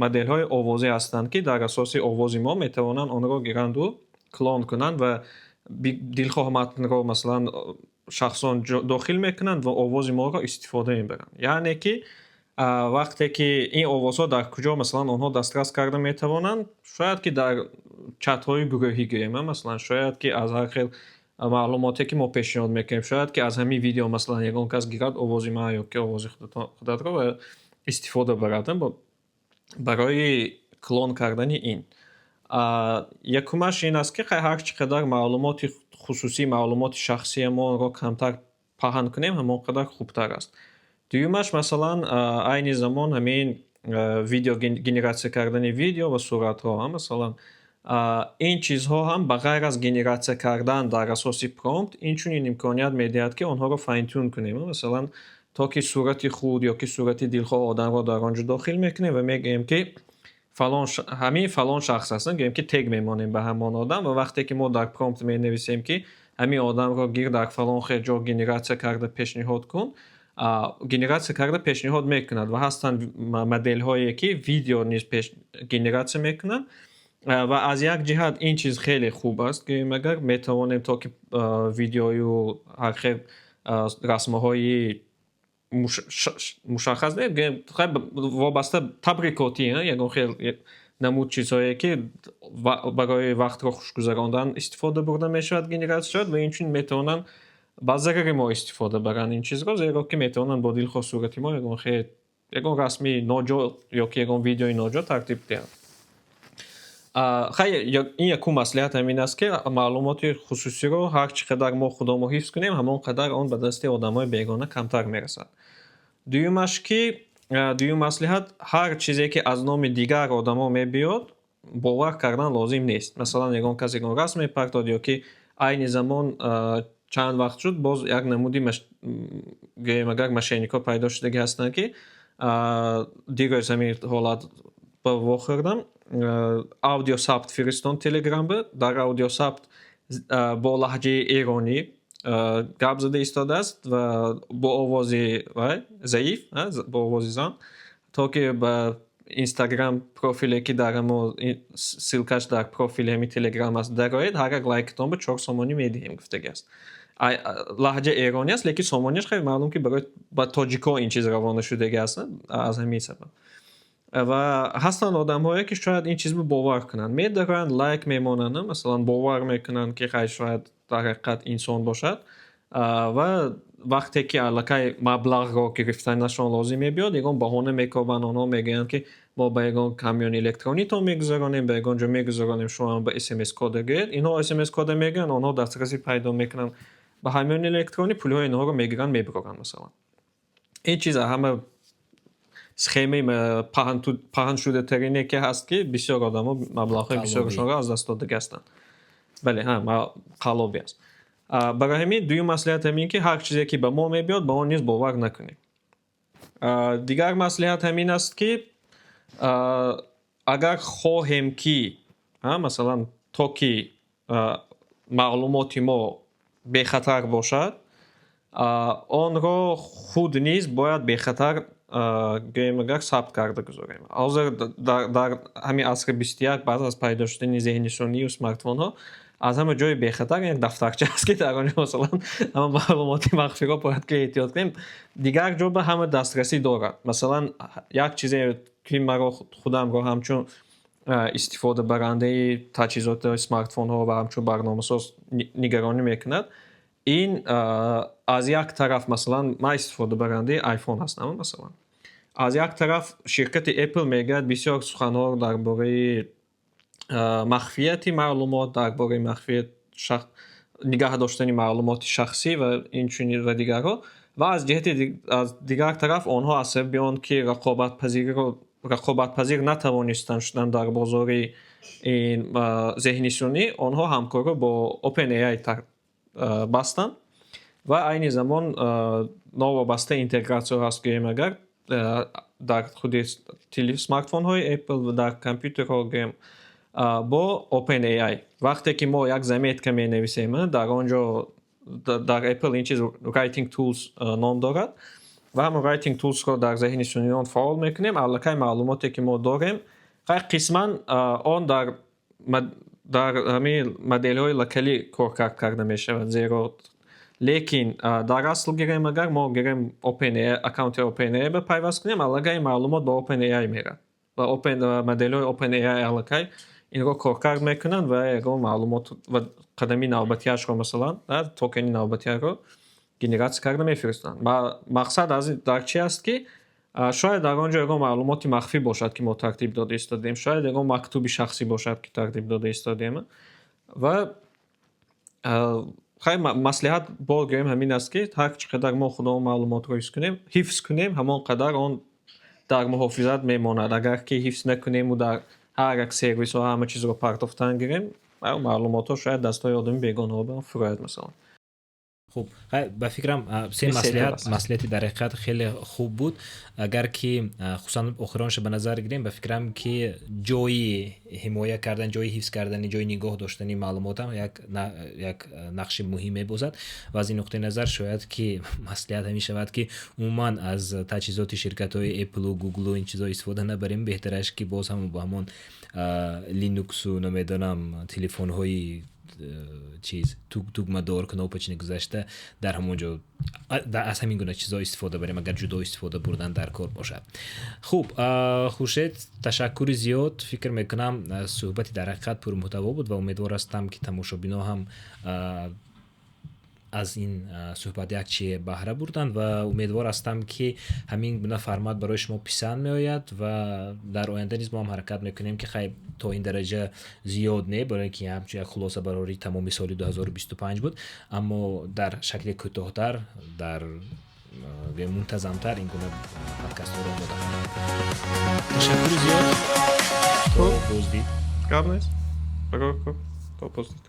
моделҳои овозӣ ҳастанд, ки дар асоси овози мо метавонанд онро гиранду клон кунанд ва дилхоҳ матнро масалан шахсон дохил мекунанд ва овози моро истифода мебаранд. Яъне ки вақте ки ин овозҳо дар куҷо масалан онҳо дастрас карда метавонанд? Шояд ки дар чатҳои гурӯҳӣ гӯем, масалан, шояд ки аз ҳар хел маълумоте, ки мо пешниҳод мекунем, шояд ки аз ҳамин видео масалан ягон кас гирад овози ман ё ки овози худатро ва истифода барад барои клон кардани ин. Якумаш ин аст, ки ҳар чӣ қадар маълумоти хусусӣ, маълумоти шахсии моро камтар паҳн кунем, ҳамон қадар хубтар аст. Дуюмаш, масалан, айни замон ҳамин видео, генератсия кардани видео ва суратҳо, масалан, ин чизҳо ҳам ба ғайр аз генератсия кардан дар асоси промпт, инчунин имконият медиҳад, ки онҳоро fine-tune кунем. Масалан, то ки сурати худ ё ки сурати дилхоҳ одамро дар он ҷо дохил мекунем ва мегӯем, ки фалон, ҳамин фалон шахс аст, гӯем ки тег мемонем ба ҳамон одам. Ва вақте ки мо дар промпт менависем, ки ҳамин одамро гир, дар фалон хел ҷо генератсия карда пешниҳод кун, генератсия карда пешниҳод мекунад. Ва ҳастанд моделҳое, ки видео низ генератсия мекунанд. Ва аз як ҷиҳат ин чиз хеле хуб аст, ки магар метавонем то ки видеою ҳар хел расмҳои мушаххас не, вобаста табрикотӣ, ягон хел намуд чизҳое, ки барои вақтро хушгузарондан истифода бурда мешавад, генератсия шавад. Ва инчунин метавонанд ба зарари мо истифода баранд ин чизро, зеро ки метавонанд бо дилхоҳ сурати мо ягон хел, ягон расми ноҷо ё ки ягон видеои ноҷо тартиб диҳанд. Хай, ин якум маслиҳат ҳамин аст, ки маълумоти хусусиро ҳар чӣ қадар мо худомо ҳифз кунем, ҳамон қадар он ба дасти одамои бегона камтар мерасад. Дуюмаш ки, дуюм маслиҳат: ҳар чизе, ки аз номи дигар одамо мебиёд, бовар кардан лозим нест. Масалан, ягон кас ягон расм мепартод ё ки айни замон чанд вақт шуд, боз як намуди, гӯем агар, мошенник ҳо пайдо шудагӣ ҳастанд, ки дирӯз ҳамин ҳолат ба вохӯрдам. Аудиосабт фиристон Телеграмба, дар аудиосабт бо лаҳҷаи эронӣ гап зада истодааст ва бо овози вай заиф, бо овози зан, то ки ба Инстаграм профиле, ки дар ҳамо ссылка ш дар профили ҳами Телеграм аст, дароед, ҳар як лайк атон ба 4 сомонӣ медиҳем, гуфтагиаст. Лаҳҷа эронӣ аст, лекин сомонияш хеле маълум, ки барои ба тоҷикҳо ин чиз равона шудагӣ аст аз ҳамин сабаб. Ва ҳастанд одамҳое, ки шояд ин чизро бовар кунанд, медароянд, лайк мемонанд, масалан, бовар мекунанд, ки хай, шояд дар ҳақиқат инсон бошад. Ва вақте ки аллакай маблағро гирифтанашон лозим мебиёд, ягон баҳона мекобанд. Онҳо мегӯянд, ки мо ба ягон ҳамёни электронитон мегузаронем, ба ягон ҷо мегузаронем, шумо ба смс кода гӯед. Инҳо смс кода мегӯянд, онҳо дастрасӣ пайдо мекунанд ба ҳамёни электронӣ, пулҳои инҳоро мегиранд, мебуранд. Масалан, ин чиз ҳама схемаи паҳншудатарине, ки ҳаст, ки бисёр одамо маблағҳои бисёрашонро аз даст додагӣ ҳастанд. Бале, қаллобӣ аст. Барои ҳамин дуюм маслиҳат ҳамин, ки ҳар чизе, ки ба мо мебиёд, ба он низ бовар накунем. Дигар маслиҳат ҳамин аст, ки агар хоҳем, ки, масалан, то ки маълумоти мо бехатар бошад, онро худ низ бояд бехатар, гӯем агар, сабт карда гузорем. Ҳозир дар ҳамин асри 21, баъд аз пайдо шудани зеҳни сунъию смартфонҳо, аз ҳама ҷои бехатар як дафтарча аст, ки дар он ҷо, масалан, ҳама маълумоти махфиро бояд ки эҳтиёт кунем. Дигар ҷо ба ҳама дастрасӣ дорад. Масалан, як чизе, ки маро худамро ҳамчун истифодабарандаи таҷҳизоти смартфонҳо ва ҳамчун барномасоз нигаронӣ мекунад, ин аз як тараф, масалан, ман истифодабарандаи iPhone ҳастам. Масалан, аз як тараф ширкати Apple мегӯяд бисёр суханҳо дар бораи махфияти маълумот, дар бораи махфият нигаҳ доштани маълумоти шахсӣ ва инчунин ва дигарҳо, ва аз ҷиҳати аз дигар тараф онҳо аз сабаби он ки рақобатпазир натавонистанд шудан дар бозори ин зеҳни сунъӣ, онҳо ҳамкорӣ бо OpenAI бастанд ва айни замон новобаста интегратсия ҳаст, гӯем агар, дар худи смартфонҳои Apple ва дар компютерҳо, гӯем, бо OpenAI. Вақте ки мо як заметка менависем, дар он ҷо, дар Apple ин чиз Writing Tools ном дорад ва ҳамон Writing Tools-ро дар зеҳни сунъии он фаъол мекунем, аллакай маълумоте, ки мо дорем, хайр, қисман он дар ҳамин моделҳои локалӣ коркард карда мешавад, зеро, лекин дар асл гирем агар, мо гирем OpenAI, аккаунти OpenAI ба пайваст кунем, аллакай маълумот ба OpenAI меравад ва open моделҳои OpenAI аллакай инро коркард мекунанд ва ягон маълумот ва қадами навбатиашро, масалан, токени навбатиаро генератсия карда мефиристанд. Мақсад аз дар чи аст, ки шояд дар он ҷо ягон маълумоти махфӣ бошад, ки мо тартиб дода истодем, шояд ягон мактуби шахсӣ бошад, ки тартиб дода истодем. Ва хайр, маслиҳат бо гӯем ҳамин аст, ки ҳар чӣ қадар мо худамон маълумотро ҳифз кунем, ҳамон қадар он дар муҳофизат мемонад. Агар ки ҳифз накунему дар ҳар як сервисҳо ҳама чизро партофтан гирем, маълумотҳо шояд дастҳои одами бегонаҳо фурояд, масалан. Хуб, ба фикрам, се маслиҳат, маслиҳати дар ҳақиқат хеле хуб буд. Агар ки хусусан охиронша ба назар гирем, ба фикрам, ки ҷои ҳимоя кардан, ҷои ҳифз кардани, ҷои нигоҳ доштани маълумотам як нақши муҳим мебозад ва аз ин нуқтаи назар шояд ки маслиҳат ҳамин шавад, ки умуман аз таҷҳизоти ширкатҳои Apple-у Google-у ин чизҳо истифода набарем. Беҳтараш, ки боз ҳам ба ҳамон Linux-у, намедонам, телефонҳои чиз, тугмадор, кнопочный гузашта, дар ҳамон ҷо аз ҳамин гуна чизҳо истифода барем, агар ҷудо истифода бурдан дар кор бошад. Хуб, Хуршед, ташаккури зиёд. Фикр мекунам, суҳбати дар ҳақиқат пурмуҳтаво буд ва умедвор ҳастам, ки тамошобино ҳам аз ин суҳбат як чие баҳра бурданд ва умедвор ҳастам, ки ҳамин гуна формат барои шумо писанд меояд ва дар оянда низ мо ҳам ҳаракат мекунем, ки хайр, то ин дараҷа зиёд не, барои ин ки ҳамчун як хулоса барории тамоми соли 2025 буд, аммо дар шакли кӯтоҳтар, дар мунтазамтар ин гуна подкастҳоро омода кунем. Ташаккури зиёд, то боздид. Гап нест, то боздид.